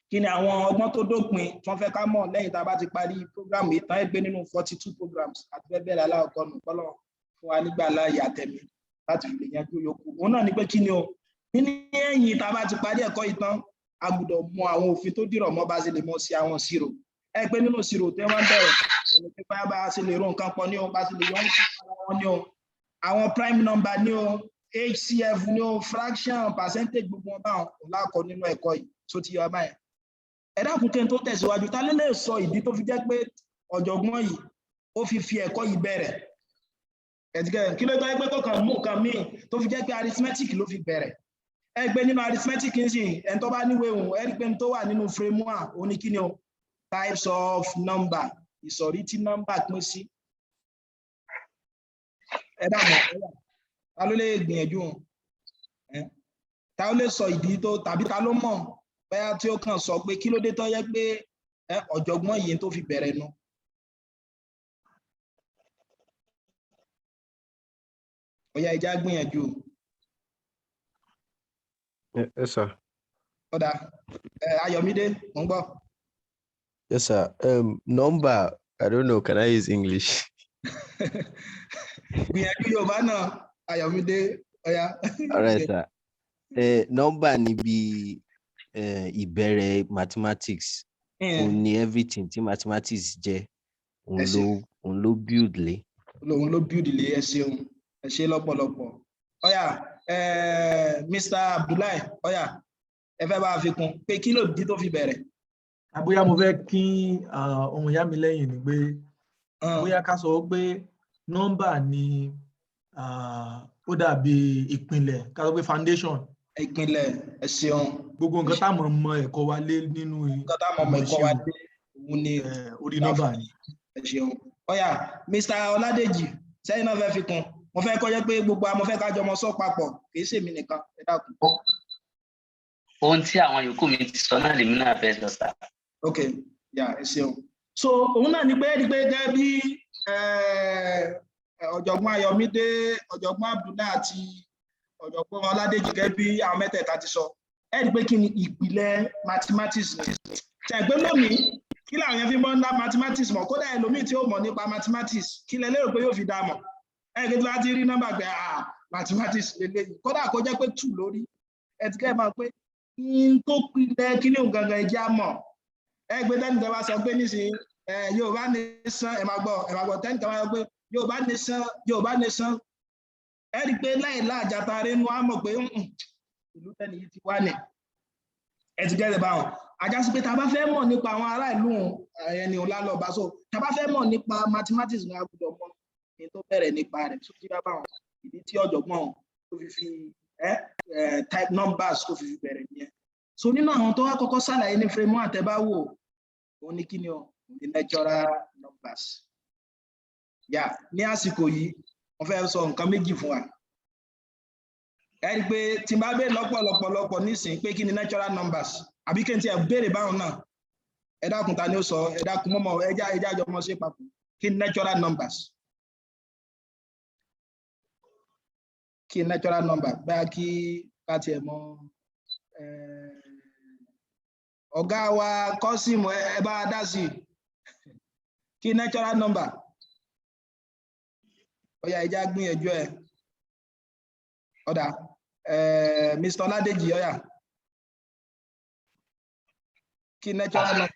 Kí ni àwọn ọgbọ́n tó dópin tí wọ́n fẹ́ ká mọ̀ lẹ́yìn tá a bá ti parí program yìí tán? Ẹgbẹ́ nínú 42 programs àti fẹ́ bẹ̀rẹ̀ aláwọ̀kọ́ nù, kọ́lọ̀ fún wa nígbà láàyè àtẹ̀mí láti fi lè yanjú yòókù. Òun náà ni pé kí ni o, ní ẹ̀yìn tá a bá ti parí ẹ̀kọ́ yìí tán, a gbọ́dọ̀ mọ àwọn òfin tó dìrọ̀ mọ́ bá ṣe lè mọ̀ sí àwọn ìṣirò. Ẹ pé nínú ìṣirò tí wọ́n bẹ̀rẹ̀ òun pé bá bá ṣe lè ro nǹkan pọ̀ ní o, bá ṣe lè yọ wọn ní o, àwọn prime number ní o, HCF ní o, fraction, percentage, gbogbo wọn báwọn òun lákọ nínú ẹ̀kọ́ yìí. Tó ti yọ báyẹn? Ẹ dákun, kí n tó tẹ̀síwájú, ta ló lè sọ ìdí tó fi jẹ́ pé ọ̀jọ̀gbọ́n yìí ó fi fi ẹ̀kọ́ yìí bẹ̀rẹ̀? Ẹ̀dìgẹ́ kí ló tọ́ pé kọ̀ọ̀kan mú nǹkan míì tó fi jẹ́ pé arithmetic ló fi bẹ̀rẹ̀? Ẹ gbé nínú arithmetic ń sìn, ẹni tó bá níwèé òun, ẹ rí pé tó wà nínú frame one òun ní kí ni o? Types of number, ìsọ̀rí tí number pín sí. Ẹ dààmú, ta ló lè gbìyànjú? Ta ló lè sọ ìdí tó, tàbí ta ló mọ̀ bóyá tí ó kàn sọ pé kí ló dé tó yẹ pé ọ̀jọ̀gbọ́n yìí tó fi bẹ̀rẹ̀ nu? Ó yá, ẹja gbìyànjú. Yes, sir. Ó dáa, Ayọ̀mídé, mò ń gbọ́. Yes, sir. Number, I don't know, can I use English? Gbìyànjú Yorùbá náà, Ayọ̀mídé, ó yá. All right, sir. Number níbi ìbẹ̀rẹ̀ mathematics. Òun ni everything tí mathematics jẹ́, òun Ẹ ló ṣé. òun ló build lé. Lòun ló build lé. Ẹ ṣeun, ẹ ṣe lọ́pọ̀lọpọ̀. Ó yá, Mr. Abdullahi, ó yá, ẹ fẹ́ bá a fi kún pé kí ló dé tó fi bẹ̀rẹ̀? Bóyá mo fẹ́ kí ohun ìyá mi lẹ́yìn ni pé bóyá ká sọ pé nọ́mbà ni ó dàbí ìpìlẹ̀, ká sọ pé foundation. Ìpìlẹ̀, ẹ ṣeun. Gbogbo nǹkan táwọn mọ ẹ̀kọ́ wa lé nínú Nǹkan táwọn ọmọ ẹ̀kọ́ wa dé, òun ni orí nọ́mbà ni. Ẹ ṣeun. Ó yá, Mr. Ọládèjì, sẹ́yìn náà fẹ́ fi kún. Mo fẹ́ kó jẹ́ pé gbogbo àwọn fẹ́ ká jọ mọ sọ papọ̀, kì í ṣèmi nìkan. Ẹ dákun. Ohun tí àwọn yòókù mi ti sọ náà lèmi náà fẹ́ sọ sá. Ok, yà, ẹ ṣeun. So òun náà ni pé ẹni pé gẹ́gẹ́ bí ọ̀jọ̀gbọ́n Ayọ̀mídé, ọ̀jọ̀gbọ́n Abdullahi àti ọ̀jọ̀gbọ́n Ọládèjì, gẹ́gẹ́ bí àwọn mẹ́tẹ̀ẹ̀ta ti sọ, ẹ rí i pé kí ni ìpìlẹ̀ mathematics ni ṣàgbé lónìí? Kí làwọn yẹn fi mọ́ ńlá mathematics mọ̀? Kódà ẹlòmíì tí ó mọ̀ nípa mathematics, kí lẹ lérò pé yóò fi dá mọ̀? Ẹ rí i pé tí wọ́n ti rí nọ́mbà pé, ah, mathematics lélẹ́yìí, kódà kó jẹ́ pé 2 lórí ẹ ti kẹ́ ẹ máa pé n tó pilẹ̀ kí ni òun gangan ẹ jẹ́ á mọ̀. Ẹ gbé tẹ́nìkan bá sọ pé nísìnyí ẹ Yorùbá nation, ẹ máa gbọ́, ẹ máa gbọ́. Tẹ́nìkan bá sọ pé Yorùbá nation, Yorùbá nation, ẹ rí i pé láì láàjàta rínú á mọ̀ pé ìlú tẹ́ni yìí ti wá ní. Ẹ ti gẹ́rẹ̀ báwọn àjásí pé tá a bá fẹ́ mọ̀ nípa àwọn ará ìlú ẹni ò lálọ́ bá so tá a bá fẹ́ mọ̀ nípa mathematics ní, a gbọ́dọ̀ mọ̀ ní tó bẹ̀rẹ̀ nípa rẹ̀. Tó ti bá báwọn ìdí tí ọ̀jọ̀gbọ́n tó fi ẹ type numbers tó fi bẹ̀rẹ̀ nìyẹn. So nínú àwọn tó wá kọ́kọ́ ṣàlàyé ní frame one, tẹ́ bá wò, òun ní kí ni o? Ní natural numbers. Yà, ní àsìkò yìí, wọ́n fẹ́ sọ nǹkan méjì fún wa. Ẹ rí i pé tí n bá béèrè lọ́pọ̀lọpọ̀lọpọ̀ nísìnyí pé kí ni natural numbers, àbí kí n tiẹ̀ béèrè báwọn náà, ẹ dákun, ta ni ó sọ? Ẹ dákun, mọ́mọ́ ẹjá ẹjá jọ mọ́ sí papọ̀. Kí ni natural numbers? Kí ni natural number? Báyà kí ká tiẹ̀ mọ̀. Ọ̀gá wa Kọ́sìmù, ẹ bá a dá sí i. Kí ni natural number? Ó yá, ẹjá gbìyànjú ẹ. Ó dáa, Mr. Ọládèjì, ó yá, kí ni natural number?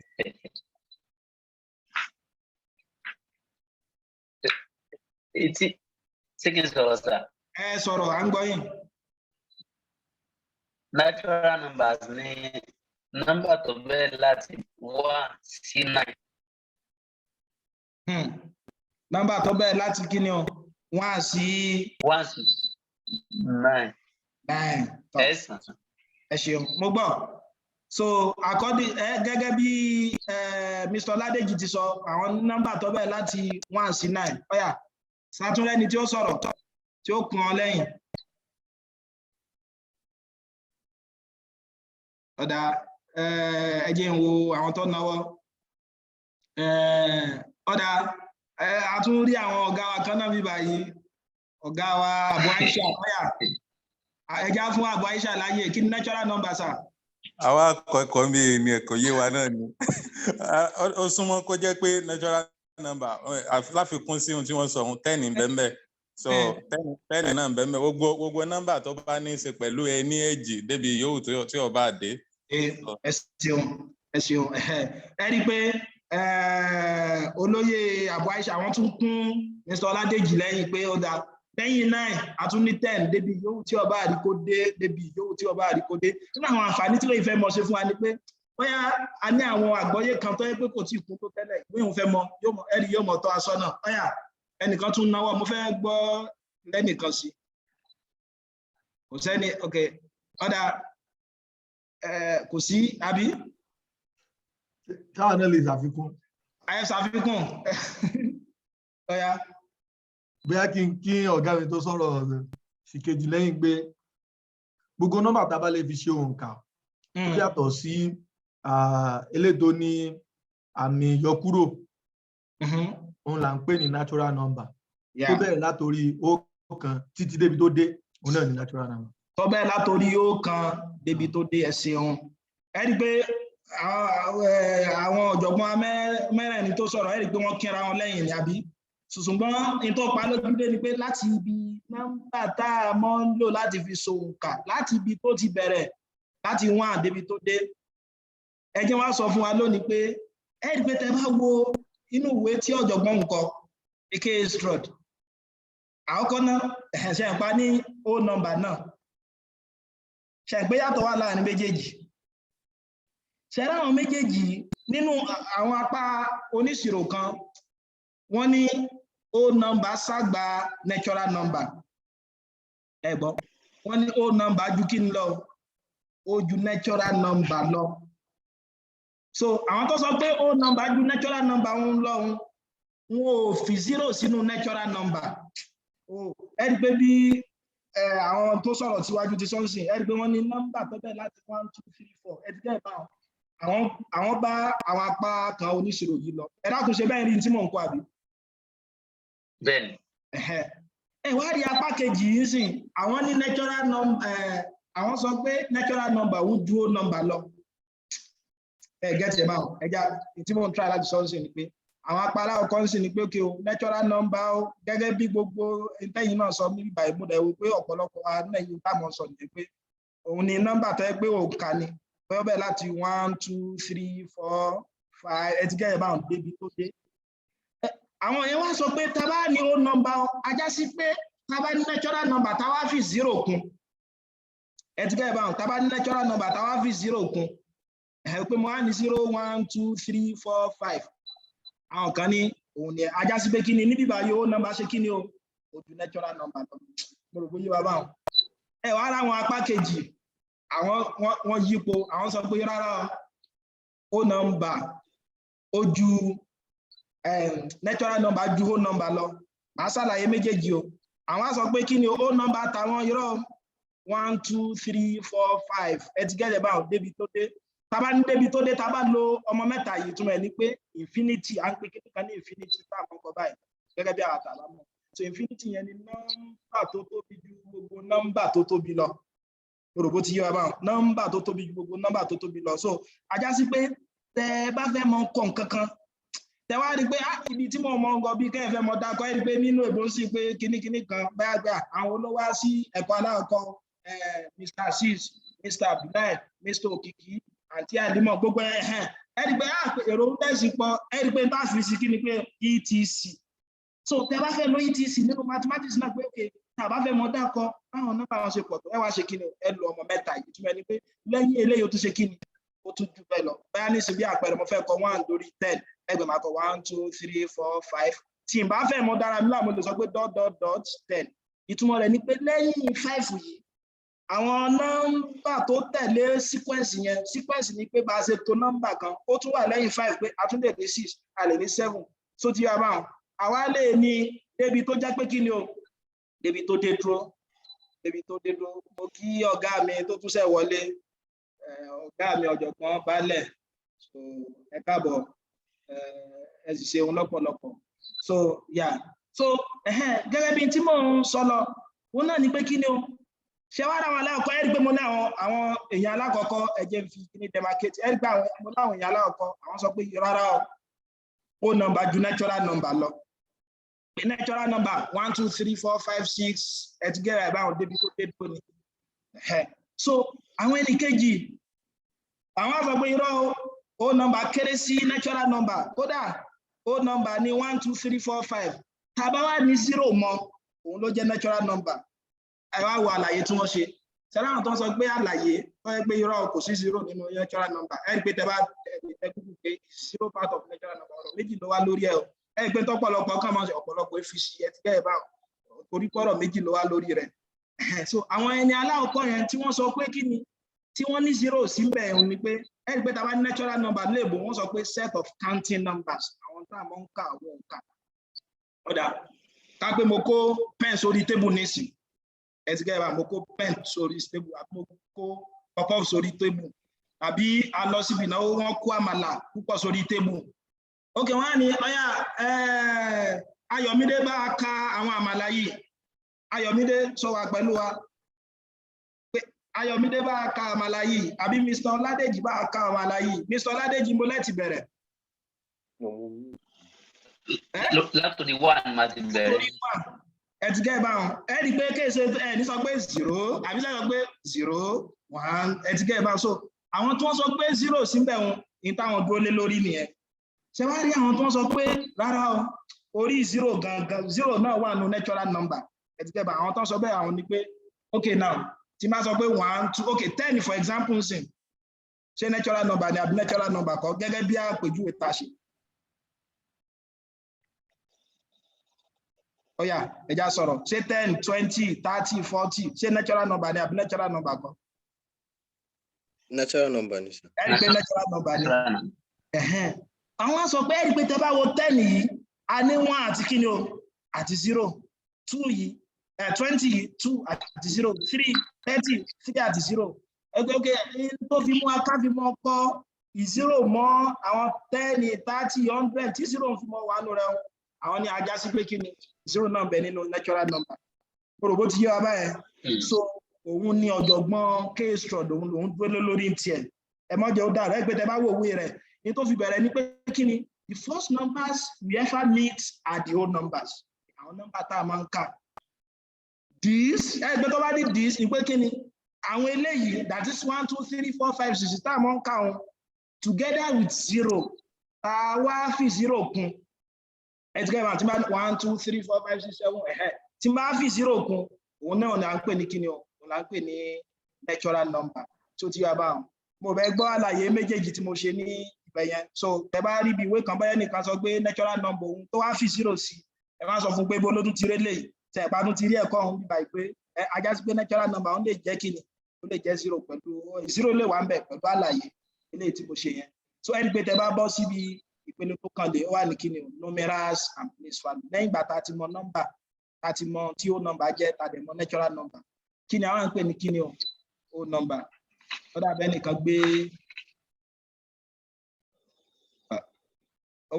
Etí ṣé kí n sọ̀rọ̀ sá? Ẹ sọ̀rọ̀, à ń gbọ́ yín. Natural numbers ní nọ́mbà tó bẹ̀rẹ̀ láti 1 sí 9. Nọ́mbà tó bẹ̀rẹ̀ láti kí ni o? 1 sí 1 sí 9. 9. Tọ́. Ẹ̀sán. Ẹ ṣeun, mo gbọ́. So according ẹ gẹ́gẹ́ bí Mr. Ọládèjì ti sọ, àwọn nọ́mbà tó bẹ̀rẹ̀ láti 1 sí 9. Ó yá, sátúnrẹ́ni tí ó sọ̀rọ̀ tí ó kún ọ lẹ́yìn. Ó dáa, ẹ jẹ́ n wo àwọn tó náwó. Ó dáa, a tún rí àwọn ọ̀gá wa kan náà bí báyìí, ọ̀gá wa Abu Aisha. Ó yá, ẹ já fún Abu Aisha láyè. Kí ni natural number, sir? Àwa akẹ́kọ̀ọ́ mi ní ẹ̀kọ́ yé wa náà ni. Ó súnmọ́ kó jẹ́ pé natural number, láfikún sí ohun tí wọ́n sọ, ohun 10 bẹ́ẹ̀, so 10 náà bẹ́ẹ̀, gbogbo nọ́mbà tó bá ní í ṣe pẹ̀lú ẹní èjì débi yòówù tí ó bá dé. Ẹ ṣeun, ẹ ṣeun. Ẹ rí i pé olóyè Abu Aisha, àwọn tún kún Mr. Ọládèjì lẹ́yìn pé ó dáa, lẹ́yìn 9, a tún ní 10, débi yòówù tí ọba àríkó dé, débi yòówù tí ọba àríkó dé. Nínú àwọn àǹfààní tí lóye fẹ́ mọ ṣe fún wa ni pé bóyá a ní àwọn àgbọ́yé kan tó yẹ pé kò tí ì kún tó tẹ́lẹ̀, ìwé òun fẹ́ mọ, yóò mọ, ẹ̀rí yóò mọ tọ́ aṣọ náà. Ó yá, ẹnìkan tún náwó, mo fẹ́ gbọ́ lẹ́nìkan sí. Kò sẹ́ni. Ok, ó dáa, kò sí, àbí? Táwọn náà lè ṣàfikún. Ayé ṣàfikún, ó yá. Bóyá kí n kí ọ̀gá mi tó sọ̀rọ̀ sì kejì lẹ́yìn pé gbogbo nọ́mbà tá a bá lè fi ṣe òǹkà ó yàtọ̀ sí eléyìí tó ní àmì ìyọkúrò, òun là ń pè ní natural number. Tó bẹ̀rẹ̀ látòrí ọ̀kan títí débi tó dé, òun náà ní natural number. Tó bẹ̀rẹ̀ látòrí ọ̀kan débi tó dé. Ẹ ṣeun. Ẹ rí i pé àwọn ọ̀jọ̀gbọ́n mẹ́rẹ̀ẹ̀rin tó sọ̀rọ̀, ẹ rí i pé wọ́n kíra wọn lẹ́yìn ní, àbí? Ṣùgbọ́n ní tó pa lójú dé ni pé láti ibi nọ́mbà tá a mọ́ ń lò láti fi so òǹkà, láti ibi tó ti bẹ̀rẹ̀ láti 1 débi tó dé. Ẹ jẹ́ wá sọ fún wa lónìí pé ẹ rí pé tẹ bá wo inú ìwé tí ọ̀jọ̀gbọ́n ń kọ, A.K. Stroud, àkọ́kọ́ náà, ṣe ń pa ní whole number náà, ṣe ń pé yàtọ̀ wà láàrin méjèèjì. Ṣe ráwọn méjèèjì nínú àwọn apá oníṣirò kan, wọ́n ní whole number ságbà natural number. Ẹ gbọ́, wọ́n ní whole number ju kí ni lọ? Ó ju natural number lọ. So àwọn tó sọ pé whole number ju natural number ń lọ, wọn ò fi zero sínú natural number. Ẹ rí pé bí àwọn tó sọ̀rọ̀ síwájú ti sọ́nsìn, ẹ rí pé wọ́n ní nọ́mbà tó bẹ̀rẹ̀ láti one, two, three, four. Ẹ ti dẹ́ bá àwọn bá àwọn apá kan oníṣirò yìí lọ. Ẹ dákun, ṣe bẹ́ẹ̀ rí tí mò ń kọ́, àbí? Bẹ́ẹ̀ni. Ẹ wá rí apá kejì yìí sìn, àwọn ní natural number, àwọn sọ pé natural number ń ju whole number lọ. Ẹ get ẹ̀ báwọn. Ẹja tí mò ń try láti sọ sí ni pé àwọn apá aláwọ̀ kan sì ni pé kí o natural number ó, gẹ́gẹ́ bí gbogbo ìtẹ́yìn náà sọ ní bíbá ìmúdẹ̀ wo pé ọ̀pọ̀lọpọ̀ wa náà yìí táwọn sọ nìyẹn pé òun ni nọ́mbà tó yẹ pé òǹkà ni pé ó bẹ̀rẹ̀ láti one, two, three, four, five. Ẹ ti gẹ́gẹ́ báwọn débi tó dé. Àwọn yẹn wá sọ pé tá a bá ní whole number, ajá sí pé tá a bá ní natural number, tá a wá fi zero kún. Ẹ ti gẹ́gẹ́ báwọn, tá a bá ní natural number, tá a wá fi zero kún, ẹ pé mo wá ní zero, one, two, three, four, five. Àwọn kan ní òun ni ajá sí pé kí ni níbí báyìí, whole number ṣe kí ni o? Ó ju natural number lọ. Mo rò bóyá bàbá wọn. Ẹ wá ra àwọn apá kejì, àwọn wọ́n yípo. Àwọn sọ pé rárá, whole number ó ju natural number ju whole number lọ. Màá ṣàlàyé méjèèjì o. Àwọn á sọ pé kí ni whole number tàwọn? Irọ́, one, two, three, four, five. Ẹ ti gẹ́gẹ́ báwọn débi tó dé. Tá bá ní débi tó dé, tá bá lo ọmọ mẹ́ta yìí, túmọ̀ ẹ̀ ní pé infinity. À ń pè kíní kan ní infinity tá a mọ̀ kọ báyìí gẹ́gẹ́ bí àwọn àtàlà mọ̀. So infinity yẹn ni nọ́mbà tó tóbi ju gbogbo nọ́mbà tó tóbi lọ. Mo rò bó ti yé wa báwọn, nọ́mbà tó tóbi ju gbogbo nọ́mbà tó tóbi lọ. So ajá sí pé tẹ ẹ bá fẹ́ mọ kọ nǹkan kan, tẹ wá rí i pé ah, ibi tí mo mọ nǹkan bí kẹ́ ẹ fẹ́ mọ dákọ, ẹ rí i pé nínú èbó ń sì pé kíní kíní kan báyà gbà àwọn olówó á sí ẹ̀kọ́ aláàkọ́, Mr Azeez, Mr Abdullahi, Mr Okiki, àǹtí Alimọ, gbogbo ẹ ẹ rí i pé ah, èrò ń tẹ̀sí pọ̀. Ẹ rí i pé n bá fi sí kí ni pé etc. So tẹ bá fẹ́ lo etc nínú mathematics náà pé ok, tá a bá fẹ́ mọ dákọ báwọn nọ́mbà wọn ṣe pọ̀ tó, ẹ wá ṣe kí ni? Ẹ lo ọmọ mẹ́ta yìí. Túmọ̀ ẹni pé lẹ́yìn eléyìí, ó tún ṣe kí ni? Ó tún jù bẹ́ẹ̀ lọ. Báyà ní ìsìn bí àpẹẹrẹ, mo fẹ́ kọ one lórí 10, ẹgbẹ́ máa kọ one, two, three, four, five. Tí n bá fẹ́ mọ dára mi láàmú, lè sọ pé dot dot dot 10. Ìtumọ̀ rẹ̀ ni pé lẹ́yìn five yìí, àwọn nọ́mbà tó tẹ̀lé sequence yẹn, sequence ni pé bá a ṣe to nọ́mbà kan, ó tún wà lẹ́yìn five, pé a tún lè ní six, a lè ní seven. So ti yà báwọn, àwa lè ní débi tó jẹ́ pé kí ni o? Débi tó dé dúró, débi tó dé dúró. Mo kí ọ̀gá mi tó tún ṣẹ̀ wọlé, ọ̀gá mi ọ̀jọ̀gbọ́n Baálẹ̀. So ẹ káàbọ̀, ẹ sì ṣeun lọ́pọ̀lọpọ̀. So yeah, so gẹ́gẹ́ bí tí mò ń sọ lọ, òun náà ni pé kí ni o ṣe wá ra àwọn alákọ̀ọ́kọ́. Ẹ rí i pé mo ní àwọn èèyàn alákọ̀ọ́kọ́, ẹ jẹ́ n fi kíní demarcate. Ẹ rí i pé mo láwọn èèyàn alákọ̀ọ́kọ́, àwọn sọ pé rárá o, whole number ju natural number lọ, pé natural number one, two, three, four, five, six. Ẹ ti gẹ́rẹ́ báwọn débi tó dé tó ni. So àwọn ẹnì kejì, àwọn sọ pé irọ́ o, whole number kéré sí natural number. Kódà whole number ní one, two, three, four, five, tá a bá wà ní zero mọ́, òun ló jẹ́ natural number. Ẹ wá wo àlàyé tí wọ́n ṣe sẹ́lá. Àwọn tó ń sọ pé àlàyé tó yẹ pé irọ́, kò sí zero nínú natural number. Ẹ rí i pé tẹ bá tẹ kúkú pé zero part of natural number, ọ̀rọ̀ méjì ló wá lórí ẹ o. Ẹ rí i pé tọ́pọ̀lọpọ̀ kàn máa ń ṣe ọ̀pọ̀lọpọ̀ fi sí ẹ ti gẹ́ ẹ bá torí pọ̀rọ̀ méjì ló wá lórí rẹ̀. So àwọn ẹni aláwọ̀kọ́ yẹn tí wọ́n sọ pé kí ni tí wọ́n ní zero sí ń bẹ̀ ni pé ẹ rí i pé tá a bá ní natural number léèbó, wọ́n sọ pé set of counting numbers, àwọn tá a mọ̀ ń kà, àwọn òǹkà. Ọ̀dà ká pé mo kó pen sórí table nísìn, ẹ ti gẹ́gẹ́ bá mo kó pen sórí table, àbí mo kó pop sórí table, àbí a lọ síbi ìnáwó, wọ́n kó àmàlà púpọ̀ sórí table. Ok, wọ́n á ní ọ̀yà, Ayọ̀mídé, bá a ka àwọn àmàlà yìí. Ayọ̀mídé sọ wà pẹ̀lú wa pé Ayọ̀mídé, bá a ka àmàlà yìí, àbí Mr. Ọládèjì, bá a ka àmàlà yìí. Mr. Ọládèjì, mo lẹ́tì bẹ̀rẹ̀. Látòrí one máa ti bẹ̀rẹ̀. Ẹ ti gẹ́ báwọn. Ẹ rí i pé kéèṣe ẹ ní sọ pé zero, àbí sọ pé zero, one. Ẹ ti gẹ́ báwọn. So àwọn tí wọ́n sọ pé zero síbẹ̀ wọn Ní táwọn dúró lé lórí nìyẹn. Ṣé wá rí àwọn tó ń sọ pé rárá o, orí zero gangan, zero náà wà nínú natural number? Ẹ ti kẹ́ bá àwọn tó ń sọ bẹ́ẹ̀, àwọn ni pé, okay, now, tí máa sọ pé one, two, okay, 10 for example nsìn, ṣé natural number ni àbí natural number kọ́, gẹ́gẹ́ bí àpèjúwe tá a ṣe? Ó yá, ẹ já sọ̀rọ̀. Ṣé 10, 20, 30, 40, ṣé natural number ni àbí natural number kọ́? Natural number ni, sir. Ẹ rí i pé natural number ni. Ẹ̀hẹ́n. Àwọn sọ pé, ẹ rí i pé tẹ́ bá wo 10 yìí, a ní one àti kíni o, àti zero. Two yìí, 20 yìí, two àti zero. Three, 30, three àti zero. Ẹgbẹ́, ok, tó fi mú aká fi mọ́ kọ́ zero mọ́ àwọn 10, 30, 100 tí zero fi mọ́ wà nù rẹ̀, àwọn ní ajá sí pé kíni, zero náà bẹ nínú natural number. Mo rò bó ti yé wa báyẹn. So òun ní ọ̀jọ̀gbọ́n K. Stroud, òun lòun dúró lórí tiẹ̀. Ẹ mọ́ jẹ́ ó dà rẹ́ pé tẹ bá wò òwe rẹ̀ ní tó fi bẹ̀rẹ̀ ní pé kí ni, the first numbers we ever meet are the whole numbers, àwọn nọ́mbà tá a máa ń kà. This, ẹgbẹ́ tó bá ní this ní pé kí ni, àwọn eléyìí, that is one, two, three, four, five, six tá a máa ń kà wọn together with zero, tá a wá fi zero kún. Ẹ ti kẹ́ ẹ̀ tí bá one, two, three, four, five, six, seven, ẹ̀hẹ́, tí bá fi zero kún, òun náà ni à ń pè ní kí ni o, òun là ń pè ní natural number. Tó ti yá báwọn, mo bẹ gbọ́ àlàyé méjèèjì tí mo ṣe ní ibẹ̀ yẹn. So tẹ bá rí ibi ìwé kan, báyẹn nìkan sọ pé natural number òun tó wá fi zero sí, ẹ má sọ fún pé bó ló tún ti rí lè tẹ ẹ bá tún ti rí ẹ̀kọ́ òun bíbá pé ẹ ajá sí pé natural number òun lè jẹ́ kí ni, ó lè jẹ́ zero, pẹ̀lú zero lè wà ń bẹ̀ pẹ̀lú àlàyé eléyìí tí mo ṣe yẹn. So ẹ rí i pé tẹ bá bọ́ síbi ìpele tó kàn lè, ó wà ní kí ni o, numerals and place value. Lẹ́yìn ìgbà tá a ti mọ nọ́mbà, tá a ti mọ tí whole number jẹ́, tá a dẹ̀ mọ natural number, kí ni àwọn ń pè ní kí ni o, whole number? Ó dàbẹ́ nìkan gbé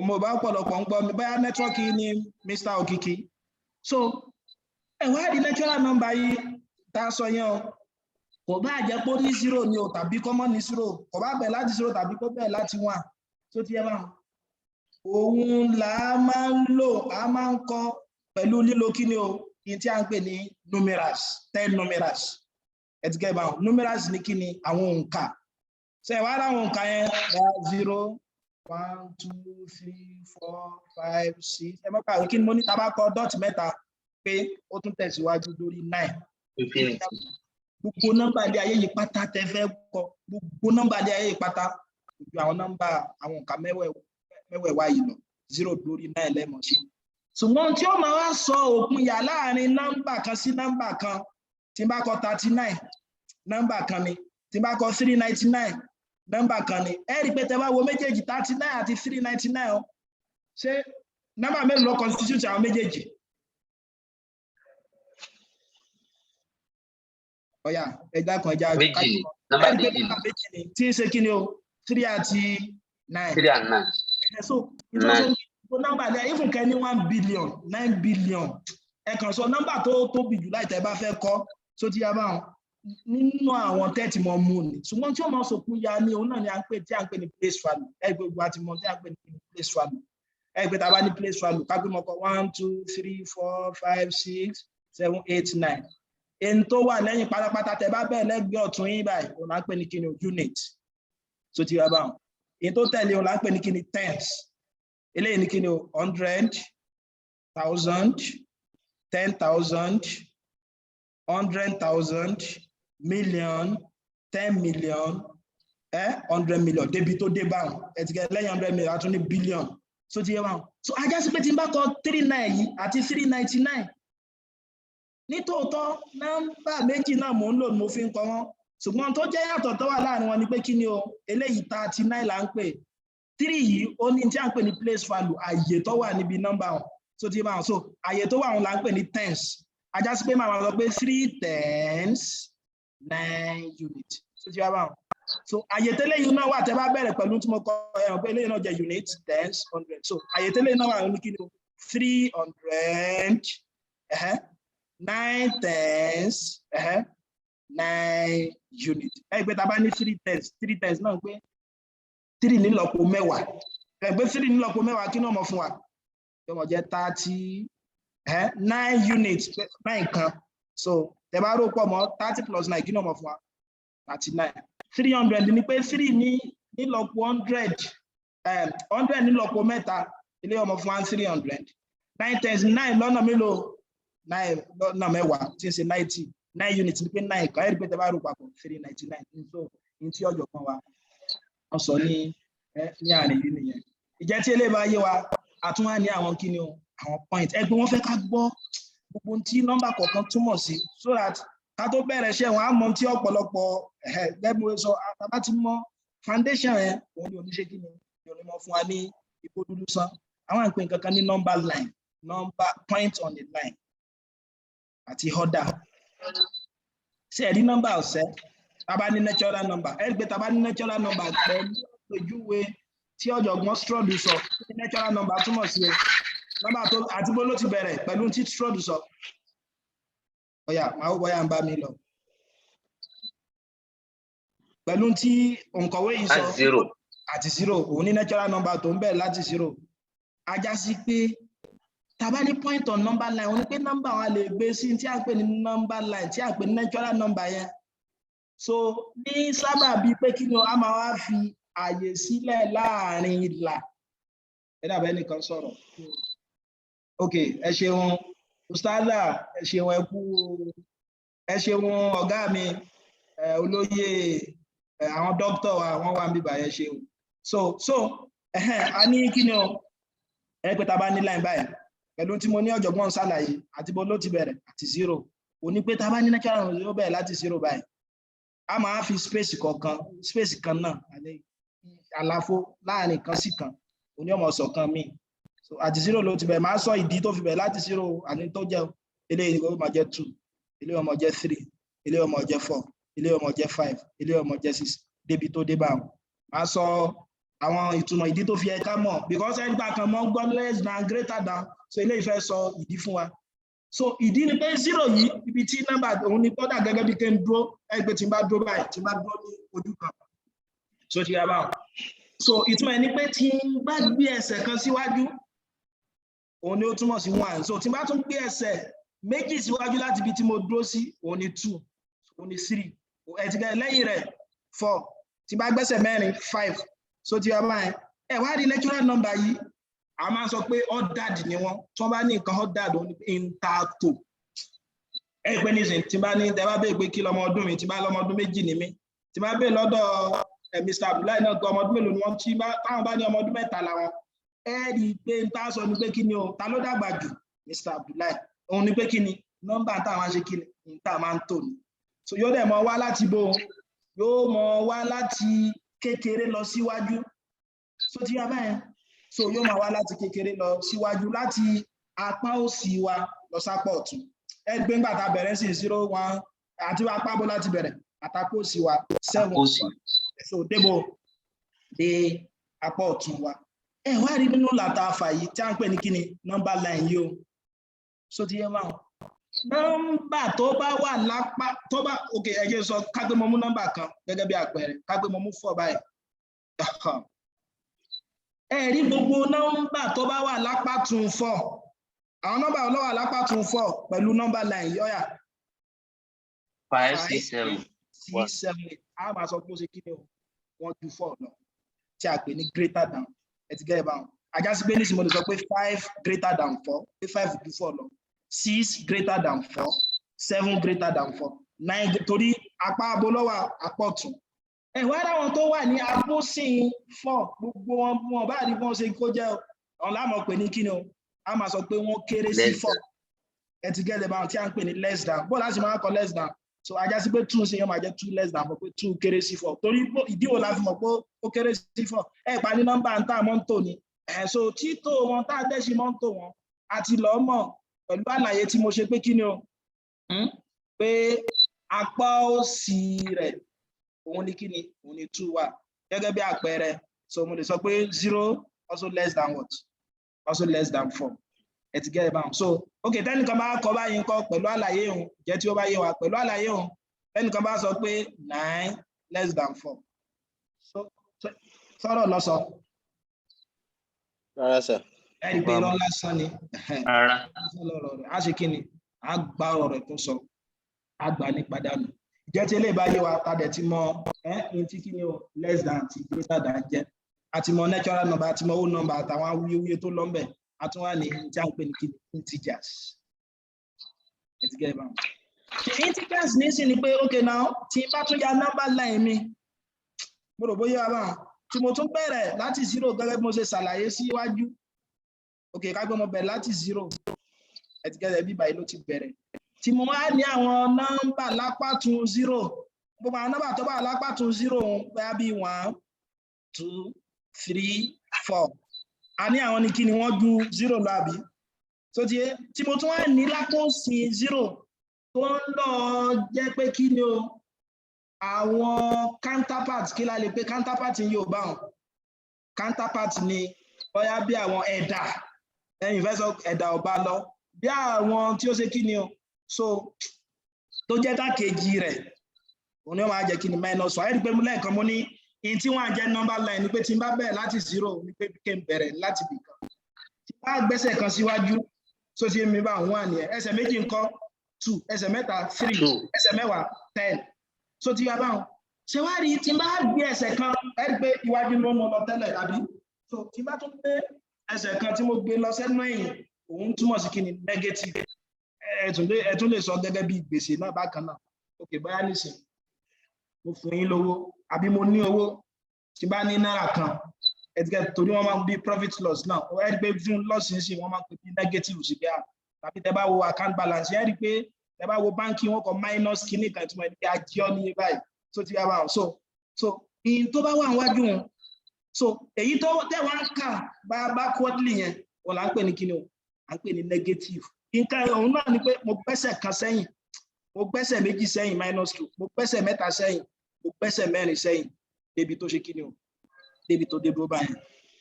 mo bá pọ̀lọpọ̀ ń gbọ́ mi, bóyá network ní Mr. Okiki. So ẹ wá di natural number yìí tá a sọ yẹn o, kò bá jẹ́ pé ó ní zero ni o tàbí kó má ní zero, kò bá bẹ̀rẹ̀ láti zero tàbí kó bẹ̀rẹ̀ láti one, tó ti yẹ báwọn, òun là á máa ń lò, á máa ń kọ pẹ̀lú lílo kí ni o, ní tí a ń pè ní numerals, 10 numerals. Ẹ ti gẹ́ báwọn, numerals ní kí ni, àwọn òǹkà. Ṣe wá láwọn òǹkà yẹn bá zero, one, two, three, four, five, six. Ẹ mọ́ pàrọ̀, kí ni mo ní, tá a bá kọ dot mẹ́ta pé ó tún tẹ̀síwájú lórí nine. Infinity. Gbogbo nọ́mbà ilé ayé yìí pátá tẹ fẹ́ kọ, gbogbo nọ́mbà ilé ayé yìí pátá kò ju àwọn nọ́mbà, àwọn òǹkà mẹ́wẹ̀ẹ̀wá yìí lọ, zero lórí nine lẹ́mọ̀ sí. Ṣùgbọ́n tí ó máa wá sọ òpinya láàrin nọ́mbà kan sí nọ́mbà kan, tí n bá kọ 39, nọ́mbà kan ni. Tí n bá kọ 399, nọ́mbà kan ni. Ẹ rí i pé tẹ bá wo méjèèjì, 39 àti 399 o, ṣé nọ́mbà mélòó ló constitute àwọn méjèèjì? Ọ̀yà, ẹja kan, ẹja. Méjì ni nọ́mbà. Ẹ rí i pé Méjì ni. Nọ́mbà méjì ni, tí ń ṣe kí ni o, three àti nine. Three and nine. So ìtọ́sọ gbogbo nọ́mbà lẹ, even kẹ́ ní 1 billion, 9 billion, ẹ kàn sọ nọ́mbà tó tóbi jù láì tẹ́ bá fẹ́ kọ́. Tó ti yá báwọn, nínú àwọn tẹ́tì mọ́ mú ni. Ṣùgbọ́n tí ó máa sòkun ya ni, òun náà ni à ń pè tí à ń pè ní place value. Ẹ gbogbo àti mọ̀ tí à ń pè ní place value. Ẹ gbé tá a bá ní place value, ká gbé mọ́kọ one, two, three, four, five, six, seven, eight, nine. Èyí tó wà lẹ́yìn pátápátá, tẹ́ bá bẹ́ẹ̀ lẹ́gbẹ̀ẹ́ ọ̀tún yín báyìí, òun là ń pè ní kíni o, unit. Tó ti yá báwọn, èyí tó tẹ̀lé, òun là ń pè ní kíni, tens. Eléyìí ní kíni o, hundred, thousand, 10,000, 100,000, million, 10 million, 100 million, débi tó dé báwọn. Ẹ ti kẹ lẹ́yìn 100 million, a tún ní billion. So ti yẹ báwọn. So ajá sí pé tí n bá kọ three nine yìí àti 399, nítòótọ́ nọ́mbà méjì náà mò ń lò, mo fi ń kọ wọ́n, ṣùgbọ́n tó jẹ́ yàtọ̀ tó wà láàrin wọn ni pé kí ni o, eléyìí 39 là ń pè. Three yìí, ó ní tí à ń pè ní place value, àyè tó wà níbi nọ́mbà wọn. So ti bá wọn, so àyè tó wà wọn là ń pè ní tens. Ajá sí pé màá sọ pé three tens nine unit. So ti bá wọn, so àyè tẹ́lẹ̀ yìí náà wà, tẹ́ bá bẹ̀rẹ̀ pẹ̀lú tí mo kọ ẹ̀hàn pé eléyìí náà jẹ́ unit, tens, hundred. So àyè tẹ́lẹ̀ yìí náà wà ní kí ni o, 300 nine tens nine unit. Ẹ gbé tá a bá ní three tens, three tens náà pé three nílọ́po mẹ́wàá. Ẹ gbé three nílọ́po mẹ́wàá, kí ni ó mọ̀ fún wa? Yóò mọ̀ jẹ́ 30 nine units, nine kan. So tẹ́ bá rò pọ̀ mọ́ 30 plus nine, kí ni ó mọ̀ fún wa? 39. 300 ni pé three ní Nílọ́po 100, 100 nílọ́po mẹ́ta, ilé ọmọ fún wa 300. Nine times nine lọ́nà mélòó? Nine lọ́nà 10, tí ń ṣe 90. Nine units ní pé nine kan. Ẹ̀rí pé tẹ́ bá rò papọ̀, 399. So ní tí ọ̀jọ̀gbọ́n wa wọ́n sọ ní àárín yìí nìyẹn. Ìjẹ́ tí eléyìí bá yé wa, a tún wá ní àwọn kíni o, àwọn point. Ẹgbẹ́ wọn fẹ́ ká gbọ́ gbogbo tí nọ́mbà kọ̀ọ̀kan túmọ̀ sí, so that ká tó bẹ̀rẹ̀ iṣẹ́ wọn á mọ tí ọ̀pọ̀lọpọ̀ gẹ́gẹ́ bí wọ́n sọ, àtàbá ti mọ foundation yẹn, òun ni oníṣe kíni ni onímọ̀ fún wa ní ipò dúdú sán. Àwọn àpè nǹkan kan ní number line, number point on the line àti order. Ṣé ẹ̀rí nọ́mbà ọ̀sẹ̀ tá bá ní natural number, ẹ̀rí pé tá bá ní natural number, pẹ̀lú àpèjúwe tí ọ̀jọ̀gbọ́n Stroud sọ, ní natural number túmọ̀ sí o nọ́mbà tó àti bó ló ti bẹ̀rẹ̀ pẹ̀lú tí Stroud sọ. Ọ̀yà, màá wò bóyá ń bá mi lọ pẹ̀lú tí òǹkọ̀wé yìí sọ. Láti zero. Àti zero. Òun ní natural number tó ń bẹ̀rẹ̀ láti zero. Ajá sí pé tá bá ní point on number line, òun ní pé number wa lè gbé sí tí a ń pè ní number line, tí a ń pè ní natural number yẹn. So ní sábà bíi pé kí ni a máa wá fi àyè sílẹ̀ láàrin ìlà. Ẹ dàbẹ́ nìkan sọ̀rọ̀. Ok, ẹ ṣeun, ustaza, ẹ ṣeun, ẹ kú, ẹ ṣeun, ọ̀gá mi, olóyè, àwọn dókítà wa, wọ́n wà níbí báyẹn, ṣeun. So a ní kí ni o, ẹ pé tá a bá ní line báyìí, pẹ̀lú tí mo ní ọ̀jọ̀gbọ́n ṣàlàyé, àti bó ló ti bẹ̀rẹ̀? Àti zero. Kò ní pé tá a bá ní natural number, ó bẹ̀rẹ̀ láti zero báyìí, a máa fi space kọ̀ọ̀kan, space kan náà, àlàfo láàrin kan sí kan, òní ọmọ ọ̀sọ̀ kan míì. So àti zero ló ti bẹ̀rẹ̀. Máa sọ ìdí tó fi bẹ̀rẹ̀ láti zero. Àní tó jẹ́ eléyìí ó máa jẹ́ two, eléyìí ó máa jẹ́ three, eléyìí ó máa jẹ́ four, eléyìí ó máa jẹ́ five, eléyìí ó máa jẹ́ six, débi tó dé bá wọn. Máa sọ àwọn ìtumọ̀ ìdí tó fi ẹ̀ka mọ̀, because ẹgbà kan mọ́ gbọ́ less than, greater than. So eléyìí fẹ́ sọ ìdí fún wa. So ìdí ni pé zero yìí, ibi tí nọ́mbà òun ni kọ́dà gẹ́gẹ́ bí kí n dúró, ẹgbẹ́ tí n bá dúró báyìí, tí n bá dúró ní ojú kan, so ti yà báwọn. So ìtumọ̀ ẹ̀ ni pé tí n bá gbé ẹsẹ̀ kan síwájú, òun ni ó túmọ̀ sí one. So tí n bá tún gbé ẹsẹ̀ méjì síwájú láti ibi tí mo dúró sí, òun ni two, òun ni three, ẹ̀tìkẹ́ lẹ́yìn rẹ̀ four, tí n bá gbẹ́sẹ̀ mẹ́rin, five. So ti yà báyìí, ẹ wá rí natural number yìí, a máa ń sọ pé ordered ni wọ́n. Tí wọ́n bá ní nǹkan ordered, òun ni intato. Ẹ pé nísìnyí, tí n bá ní, tẹ bá bèè pé kí lọmọ ọdún mi, tí n bá lọmọ ọdún 2 ni mí, tí n bá bèè lọ́dọ̀ Mr. Abdullahi náà pé ọmọ ọdún mélòó ni wọ́n, tí táwọn bá ní ọmọ ọdún 3 làwọn, ẹ rí i pé n tá sọ ni pé kí ni o, ta ló dàgbà jù? Mr. Abdullahi. Òun ni pé kí ni nọ́mbà táwọn ṣe, kí ni n tá máa ń tò ní. So yóò dẹ̀ mọ wá láti bo, yóò mọ wá láti kékeré lọ síwájú. So ti yá báyẹn. So yóò máa wá láti kékeré lọ síwájú, láti apá òsì wa lọ sápá ọ̀tún. Ẹ gbé ńgbà tá a bẹ̀rẹ̀ sí zero, one, àti apá bó láti bẹ̀rẹ̀? Àtàkó òsì wa, seven. So débò dé apá ọ̀tún wa. Ẹ wá rí nínú làtà àfà yìí tí a ń pè ní kíni, number line yìí o. So ti yẹ máa nọ́mbà tó bá wà lápá tó bá, ok, ẹ jẹ́ sọ ká gbé mo mú nọ́mbà kan gẹ́gẹ́ bí àpẹẹrẹ, ká gbé mo mú four báyìí. Ẹ rí gbogbo nọ́mbà tó bá wà lápá tún four, àwọn nọ́mbà ló wà lápá tún four pẹ̀lú number line yìí? Ọ̀yà. Five, six, seven. Six, seven, eight. A máa sọ pé ó ṣe kí ni o, wọ́n ju four lọ, tí a pè ní greater than. Ẹ ti gẹ́gẹ́ báwọn. Ajá sí pé nísìnyí mo lè sọ pé five greater than four, pé five ju four lọ, six greater than four, seven greater than four, nine, torí apá abo ló wà? Apá ọ̀tún. Ẹ wá ráwọn tó wà ní apósìn four, gbogbo wọn, wọn bá rí wọn ṣe kó jẹ́ ọ̀n lámọ̀ pé ní kíni o, a máa sọ pé wọ́n kéré sí four. Ẹ ti gẹ́gẹ́ báwọn, tí a ń pè ní less than. Bó láti máa kọ less than? So ajá sí pé two ṣe yẹn máa jẹ́ two less than four, pé two kéré sí four. Torí ìdí wo la fi mọ̀ pé ó kéré sí four? Ẹ pa ní nọ́mbà ń tà mọ́ ń tò ní ẹ̀. So títò wọn tá a dẹ́sí mọ́ ń tò wọn, àti lọ́ mọ̀ pẹ̀lú àlàyé tí mo ṣe pé kí ni o, pé apá òsì rẹ̀ òun ni kí ni, òun ni two wà, gẹ́gẹ́ bí àpẹẹrẹ. So mo lè sọ pé zero also less than what? Also less than four. Ẹ ti gẹ́ ẹ báwọn. So ok, tẹ́nìkan bá kọ báyìí ńkọ́, pẹ̀lú àlàyé òun, jẹ́ tí ó bá yé wa pẹ̀lú àlàyé òun, tẹ́nìkan bá sọ pé nine less than four, so sọ̀rọ̀ lọ́sọ. Rárá sir. Ẹ rí i pé irọ́ lásán ni. Rárá. Lọ́rọ̀ rẹ̀ á ṣe kí ni, á gbá ọ̀rọ̀ rẹ̀ tó sọ, á gbà ní padànù. Ìjẹ́ tí eléyìí bá yé wa, ta dẹ̀ ti mọ ẹ́ ní tí kí ni o, less than àti greater than jẹ́, àti mọ natural number, àti mọ whole number, àtàwọn awuyewuye tó lọ ńbẹ̀, a tún wà ní tí a ń pè ní kí ni, integers. Ẹ ti gẹ́ ẹ báwọn. Integers nísìn ni pé, okay, now, tí n bá tún ya number line mi, mo rò bóyá wà báwọn, tí mo tún bẹ̀rẹ̀ láti zero gẹ́gẹ́ bí mo ṣe ṣàlàyé síwájú. Okay, ká gbé mo bẹ̀rẹ̀ láti zero. Ẹ ti gẹ́gẹ́ bí báyìí ló ti bẹ̀rẹ̀. Tí mo wá ní àwọn nọ́mbà lápá tún zero, gbogbo àwọn nọ́mbà tó bá lápá tún zero ń bóyá bí one, two, three, four, a ní àwọn ní kí ni, wọ́n ju zero lọ, àbí? Tó ti yé, tí mo tún wá ní lápò òsì zero tó ń lọ jẹ́ pé kí ni o, àwọn counterpart. Kí la lè pé counterpart ní Yorùbá wọn? Counterpart ni bóyá bí àwọn ẹ̀dà, ẹ̀yin fẹ́ sọ ẹ̀dà ọba lọ, bí àwọn tí ó ṣe kí ni o, so tó jẹ́ dákejì rẹ̀, òun ni wọ́n máa jẹ́ kí ni, minus one. Ẹ̀rí pé mo lẹ́ẹ̀kan mo ní in tí wọ́n á jẹ́ number line ni pé tí n bá bẹ̀rẹ̀ láti zero, ni pé kí n bẹ̀rẹ̀ láti ibì kan, tí n bá gbẹ́sẹ̀ kan síwájú, tó ti mi bá one nìyẹn. Ẹsẹ̀ méjì ńkọ́? Two. Ẹsẹ̀ mẹ́ta? Three. Ẹsẹ̀ mẹ́wàá? 10. So ti yà báwọn. Ṣé wá rí, tí n bá gbé ẹsẹ̀ kan, ẹ rí pé iwájú ló ń lọ tẹ́lẹ̀, àbí? So tí n bá tún gbé ẹsẹ̀ kan, tí mo gbé lọ sẹ́nu ẹ̀yìn, òun túmọ̀ sí kí ni, negative. Ẹ tún lè sọ gẹ́gẹ́ bí gbèsè náà bákan náà. Ok, bóyá nísìn mo fún yín lówó, àbí mo ní owó, tí bá ní náírà kan, ẹ ti kẹ́, torí wọ́n máa ń bí profit loss náà. Ẹ rí pé fún loss sí, wọ́n máa ń pè ní negative sí bí i, tàbí tẹ bá wo account balance, ẹ rí pé tẹ bá wo báńkì, wọn kọ minus kíní kan, ìtumọ̀ ẹni pé ajé ọ níye báyìí. Tó ti yá báwọn. So ìyìn tó bá wà níwájú wọn, so èyí tó tẹ wá ń kà bá backwardly yẹn, wọn là ń pè ní kíni o, à ń pè ní negative. Nǹkan òun náà ni pé mo gbẹ́sẹ̀ kan sẹ́yìn, mo gbẹ́sẹ̀ méjì sẹ́yìn, minus two. Mo gbẹ́sẹ̀ mẹ́ta sẹ́yìn, mo gbẹ́sẹ̀ mẹ́rin sẹ́yìn, débi tó ṣe kíni o, débi tó dé dúró báyìí.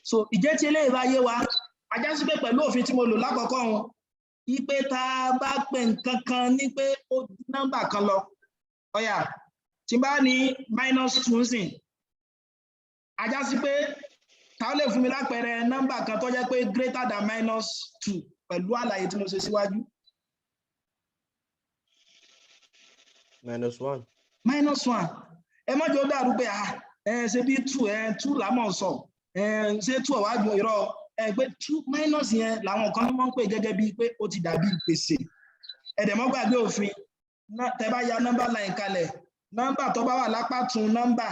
So ìjẹ́ tí eléyìí bá yé wa, ajá sí pé pẹ̀lú òfin tí mo lò lákọ̀ọ́kọ́ wọn, ipe tá a bá pè nǹkan kan ní pé ó ju nọ́mbà kan lọ, ọ̀yà, tí n bá ní minus two sìn, ajá sí pé ta lè fún mi lápẹẹrẹ nọ́mbà kan tó jẹ́ pé greater than minus two pẹ̀lú àlàyé tí mo ṣe síwájú? Minus one. Minus one. Ẹ má jẹ́ ó dàrú pé, ah, ẹ ṣe bí two, ẹ two làmọ̀ sọ, ẹ ṣe two ọ̀wájú irọ́ ẹ pé two minus yẹn làwọn kan máa ń pè gẹ́gẹ́ bíi pé ó ti dàbí gbèsè. Ẹ dẹ̀ mọ́ gbàgbé òfin, tẹ bá ya number line kalẹ̀, nọ́mbà tó bá wà lápá tún nọ́mbà,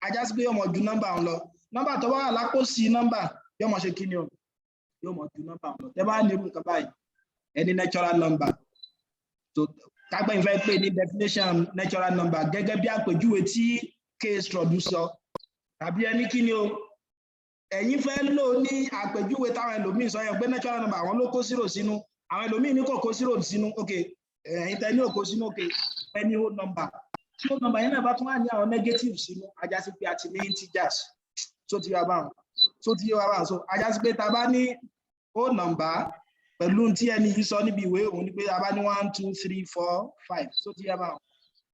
ajá sí pé yóò mọ̀ ju nọ́mbà ọ̀hún lọ. Nọ́mbà tó bá wà lápò sí nọ́mbà yóò mọ̀ ṣe kí ni o, yóò mọ̀ ju nọ́mbà ọ̀hún lọ. Tẹ bá ní irú nǹkan báyìí, ẹ ní natural number. So kágbẹ́yìn fẹ́ pè ní definition natural number gẹ́gẹ́ bí àpèjúwe tí K-Stroud sọ, tàbí ẹni kí ni o, ẹ̀yin fẹ́ lò ní àpèjúwe táwọn ẹlòmíín sọ yẹn pé natural number, àwọn ló kó zero sínú, àwọn ẹlòmíín ní kò kó zero sínú. Ok, ẹ̀yin tẹ ní ò kó sínú, ok, ẹni whole number, tí whole number yẹn náà bá tún wà ní àwọn negative sínú, ajá sí pé a ti ní integers. Tó ti yé wa báwọn? Tó ti yé wa báwọn? So ajá sí pé tá a bá ní whole number pẹ̀lú tí ẹni yìí sọ níbi ìwé, òun ni pé a bá ní one, two, three, four, five. Tó ti yé wa báwọn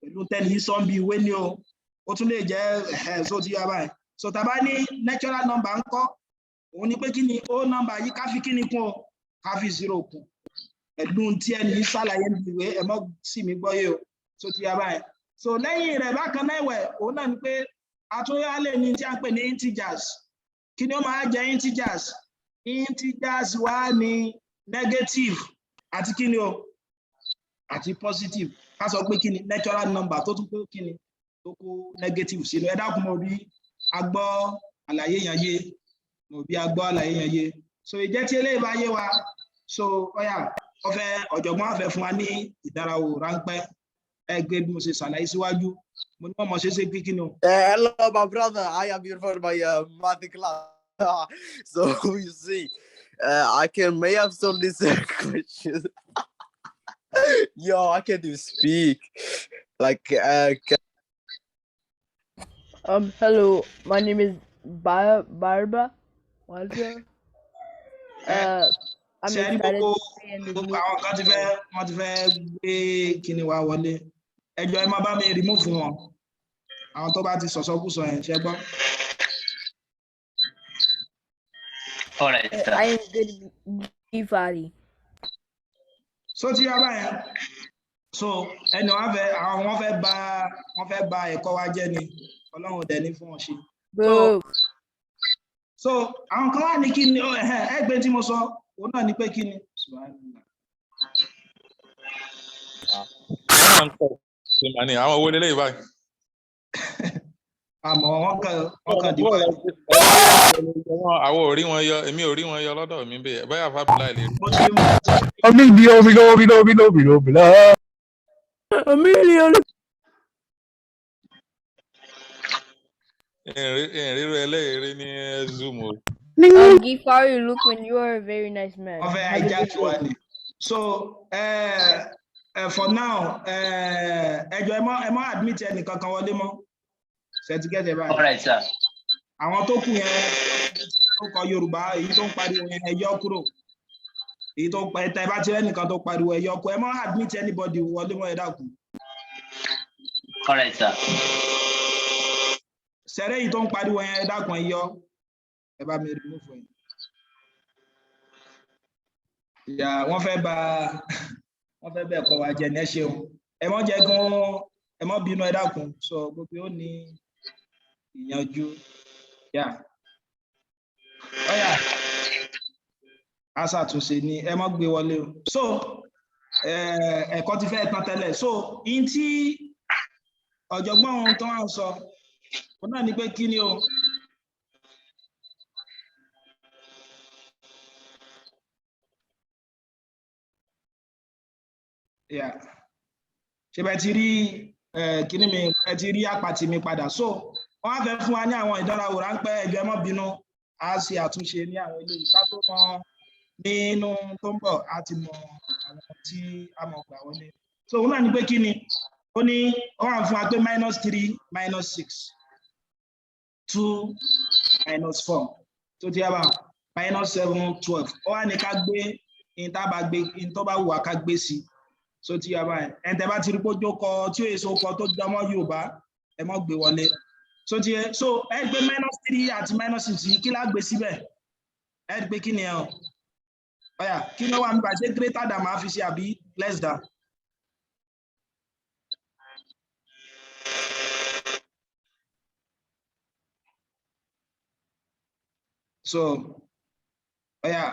pẹ̀lú tẹ́ni yìí sọ níbi ìwé ni o, ó tún lè jẹ́ ẹ̀. Tó ti yé wa báyìí? So tá a bá ní natural number ńkọ́? Òun ni pé kí ni, whole number yìí, ká fi kí ni kún o, ká fi zero kún pẹ̀lú tí ẹni yìí ṣàlàyé níbi ìwé. Ẹ mọ́ sí mi gbọ́yé o. Tó ti yé wa báyìí? So lẹ́yìn rẹ̀ bákan náà ẹ̀wẹ̀, òun náà ni pé àtúnyá lè ní tí a ń pè ní integers. Kí ni ó máa jẹ́ integers? Integers wá ní negative àti kí ni o, àti positive. Ká sọ pé kí ni, natural number tó tún pé kí ni, tó kó negative sínú. Ẹ dákun, mo bí a gbọ́ àlàyé yẹn yé, mo bí a gbọ́ àlàyé yẹn yé. So ìjẹ́ tí eléyìí bá yé wa, so ọ̀yà ọ̀fẹ́ ọ̀jọ̀gbọ́n àfẹ́ fún wa ní ìdárawò ráńpẹ́. Ẹ gbé bí mo ṣe ṣàlàyé síwájú, mo ní wọ́n mọ̀ ṣe é ṣe pé kí ni o. Hello, my brother. I am here for my math class. So you see, I can may have some this question. Yo, I can't even speak. Like, Hello, my name is Barba. Walter. I'm Ṣe rí excited gbogbo to be in this gbogbo àwọn kan ti fẹ́, wọ́n ti fẹ́ gbé kíni wa wọlé. Ẹ jọ̀ọ́, ẹ má bá mi remove wọn, àwọn tó bá ti sọ̀sọ́kùsọ yẹn, ṣe gbọ́. All right, sir. I am good, Gifari. So ti yá báyẹn. So ẹni wọn fẹ́, àwọn wọn fẹ́ ba ẹ̀kọ́ wa jẹ́ ni. Ọlọ́run dẹ̀ ní fún wọn ṣe. Boo. So àwọn kan wà ní kí ni ẹgbẹ́ tí mo sọ, òun náà ni pé kí ni? Subhanallah. Wọ́n máa ń kọ́ ṣe mà ní àwọn owó lélẹ́yìí báyìí. Àmọ́ wọ́n kàn dìbò. Àwọn ò rí wọn yọ, èmi ò rí wọn yọ lọ́dọ̀ mi bẹ́ẹ̀, bóyá fábílà lè rí. Mo ti mú. Emilio, Milo, Milo, Milo, Milo, Milo. Emilio. Ìrírú ẹlẹ́yìí ní Zoom o. Gifari Lukman, you are a very nice man. Wọ́n fẹ́ Have a hijack good wa day. ni. So for now, ẹ jọ̀ọ́, ẹ mọ́ admit ẹnì kankan wọlé mọ́. Certificate báyìí. All right, sir. Àwọn tó kù yẹn tó kọ Yorùbá, èyí tó ń pariwo yẹn, ẹ yọ kúrò. Èyí tó ń pa ẹta, ẹ bá ti rẹ́ nìkan tó pariwo, ẹ yọ kúrò. Ẹ mọ́ admit anybody wọlé mọ́, ẹ dákun. All right, sir. Sẹ̀rẹ̀ èyí tó ń pariwo yẹn, ẹ dákun, ẹ yọ, ẹ bá mi remove ẹ. Ìyá wọ́n fẹ́ bẹ́ẹ̀ kọ́ wa jẹ ní. Ẹ ṣeun, ẹ mọ́ jẹ́ kí wọ́n, ẹ mọ́ bínú, ẹ dákun. So gbogbo ó ní ìyanjú yà ọ̀yà a ṣàtúnṣe ni, ẹ mọ́ gbé wọlé o. So ẹ̀kọ́ ti fẹ́ tán tẹ́lẹ̀. So in tí ọ̀jọ̀gbọ́n ohun tó wà ń sọ, òun náà ni pé kí ni o? Yeah. Ṣe bẹ́ẹ̀ ti rí kíní mi, ẹ ti rí àpàtì mi padà. So wọ́n á fẹ́ fún wa ní àwọn ìdánrawò ráńpẹ́. Ẹ jọ̀ọ́, ẹ má bínú, a ṣe àtúnṣe ní àwọn ilé ìka tó mọ nínú tó ń bọ̀, a ti mọ àwọn tí a mọ̀ gbà wọlé. So òun náà ni pé kí ni ó ní? Ó wà fún wa pé minus three, minus six, two, minus four, tó ti yá bá, minus 7, 12. Ó wà ní ká gbé ní tá a bá gbé ní tó bá wù wá ká gbé sí. So ti yá báyìí, ẹn tẹ́ bá ti rí pé ó kọ tí ó èso kọ tó jọmọ́ Yorùbá, ẹ mọ́ gbé wọlé. So ti yẹ, so ẹ gbé minus three àti minus six yìí, kí lá gbé síbẹ̀? Ẹ gbé kí ni ẹ o? Ọ̀yà, kí ni ó wà nígbà? Ṣé greater than máa fi ṣe àbí less than? So ọ̀yà,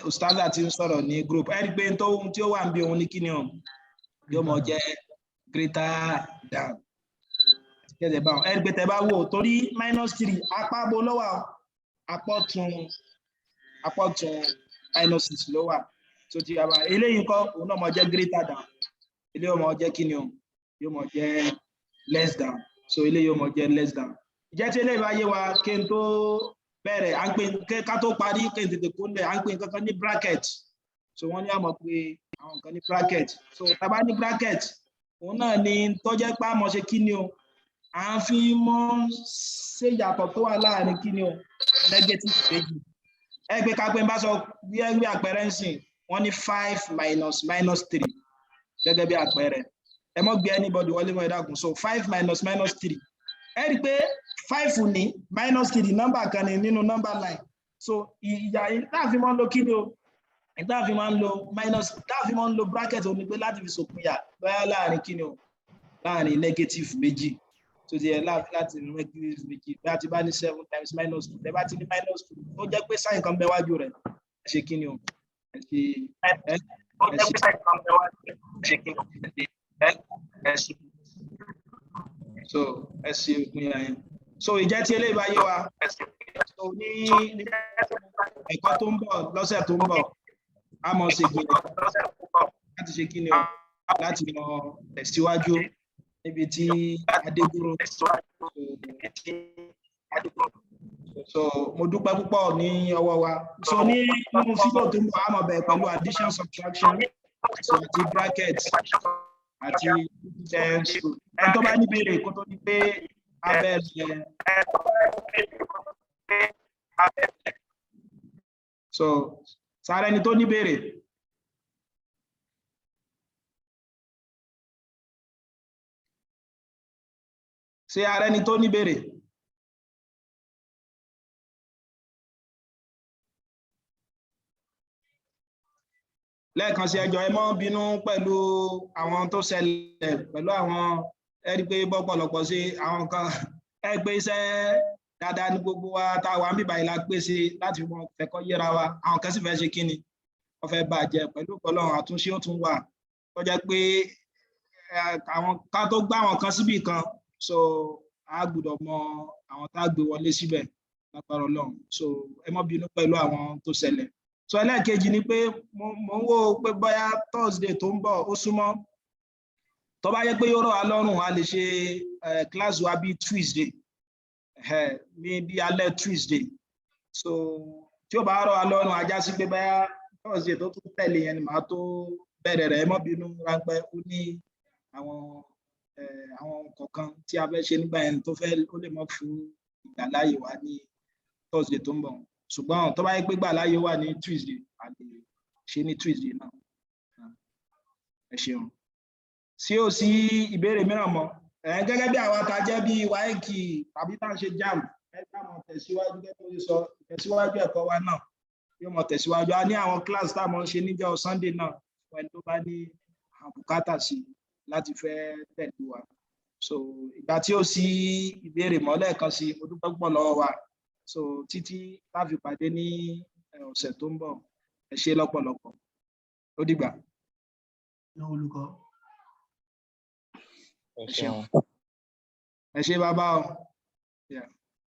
ustaza ti ń sọ̀rọ̀ ní group. Ẹ rí pé tó tí ó wà níbi òun ní kí ni o? Yóò mọ jẹ́ greater than. Kẹ́sẹ̀ báwọn, ẹ rí pé tẹ́ bá wò, torí minus three, apá bo ló wà? Apá ọ̀tún minus six ló wà. Tó ti yàrá eléyìí ńkọ́? Òun náà mọ jẹ́ greater than. Eléyìí ó mọ jẹ́ kí ni o? Yóò mọ jẹ́ less than. So eléyìí ó mọ jẹ́ less than. Ìjẹ́ tí eléyìí bá yé wa, kí n tó bẹ̀rẹ̀, à ń pè ká tó parí, kí n tètè kó lẹ̀, à ń pè nǹkan kan ní bracket. So wọ́n ní àmọ̀ pé àwọn nǹkan ní bracket. So tá bá ní bracket, òun náà ni tó jẹ́ pé àmọ́ ṣe kí ni o? À ń fi mọ́ ṣe ìyàtọ̀ tó wà láàrin kí ni o? Negative méjì. Ẹ gbé ká pé n bá sọ bí ẹgbẹ́ àpẹẹrẹ ń sìn, wọ́n ní five minus minus three gẹ́gẹ́ bí àpẹẹrẹ. Ẹ mọ́ gbé anybody wọlé mọ́, ẹ dákun. So five minus minus three, ẹ rí i pé five ní minus three, nọ́mbà kan ní nínú number line. So ìyà táàfin máa ń lo kí ni o? Táàfin máa ń lo minus, táàfin máa ń lo bracket, ó ní pé láti fi sòpinya báyà láàrin kí ni o? Láàrin negative méjì. Tó ti yẹ láti negative méjì, bí a ti bá ní seven times minus two, tẹ bá ti ní minus two tó jẹ́ pé sign kan bẹ wájú rẹ̀, ẹ ṣe kí ni o? Ẹ ṣe so ẹ ṣe ìpínyà yẹn. So ìjẹ́ tí eléyìí bá yé wa, so ní ẹ̀kọ́ tó ń bọ̀, lọ́sẹ̀ tó ń bọ̀, a mọ̀ ṣe gbìyànjú láti ṣe kí ni o? Láti mọ tẹ̀síwájú níbi tí adé dúró. So mo dúpẹ́ púpọ̀ ní ọwọ́ wa. So ní nínú fídíò tó ń bọ̀, a mọ̀ bẹ̀rẹ̀ pẹ̀lú addition, subtraction, so àti bracket àti times. Ẹni tó bá ní béèrè kó tó ní pé a bẹ̀rẹ̀. So sáré ẹni tó ní béèrè. Ṣé ara ẹni tó ní béèrè? Lẹ́ẹ̀kan sí, ẹ jọ̀ọ́, ẹ má bínú pẹ̀lú àwọn tó ṣẹlẹ̀ pẹ̀lú àwọn. Ẹ rí i pé bọ́pọ̀lọpọ̀ sí àwọn kan, ẹ pé iṣẹ́ dáadáa ní gbogbo wa tá a wà ń bíbá yìí la pè sí láti mọ fẹ́kọ́ yéra wa. Àwọn kan sì fẹ́ ṣe kíni, wọ́n fẹ́ bàjẹ́. Pẹ̀lú Ọlọ́run, àtúnṣe ó tún wà tó jẹ́ pé àwọn ká tó gbá àwọn kan síbì kan, so a gbọ́dọ̀ mọ àwọn tá a gbé wọlé síbẹ̀ lágbára Ọlọ́run. So ẹ má bínú pẹ̀lú àwọn tó ṣẹlẹ̀. So ẹlẹ́ẹ̀kejì ni pé mo ń wò pé bóyá Thursday tó ń bọ̀, ó súnmọ́. Tó bá yẹ pé yóò rọ̀ wá lọ́rùn, a lè ṣe class wa bíi Tuesday, ní bí alẹ́ Tuesday. So tí ó bá rọ̀ wá lọ́rùn, a já sí pé bóyá Thursday tó tún tẹ̀lé yẹn ni màá tó bẹ̀rẹ̀ rẹ̀. Ẹ má bínú ráńpẹ́, ó ní àwọn kọ̀ọ̀kan tí a fẹ́ ṣe nígbà yẹn tó fẹ́ ó lè mọ́ fún ìgbàláyè wa ní Thursday tó ń bọ̀. Ṣùgbọ́n tó bá yẹ pé gbàláyè wà ní Tuesday, a lè ṣe ní Tuesday náà. Ẹ ṣeun. Sí ò sí ìbéèrè mìíràn mọ́? Gẹ́gẹ́ bí àwa tá a jẹ́ bí WAEC tàbí tá à ń ṣe JAMB, ẹ ká mọ̀ tẹ̀síwájú. Gẹ́gẹ́ bí ó ṣe sọ, ìtẹ̀síwájú ẹ̀kọ́ wa náà yóò mọ̀ tẹ̀síwájú. A ní àwọn class tá a mọ̀ ń ṣe níjọ́ Sunday náà fún ẹni tó bá ní àwọn bùkátà sí láti fẹ́ tẹ̀lé wa. So ìgbà tí ó sí ìbéèrè mọ́, lẹ́ẹ̀kan sí, mo dúpẹ́ púpọ̀ lọ́wọ́ wa. So títí tá a fi pàdé ní ọ̀sẹ̀ tó ń bọ̀, ẹ ṣé lọ́pọ̀lọpọ̀, ó dìgbà. Ní olùkọ́. Ẹ ṣeun. Ẹ ṣé bàbá o. Yeah.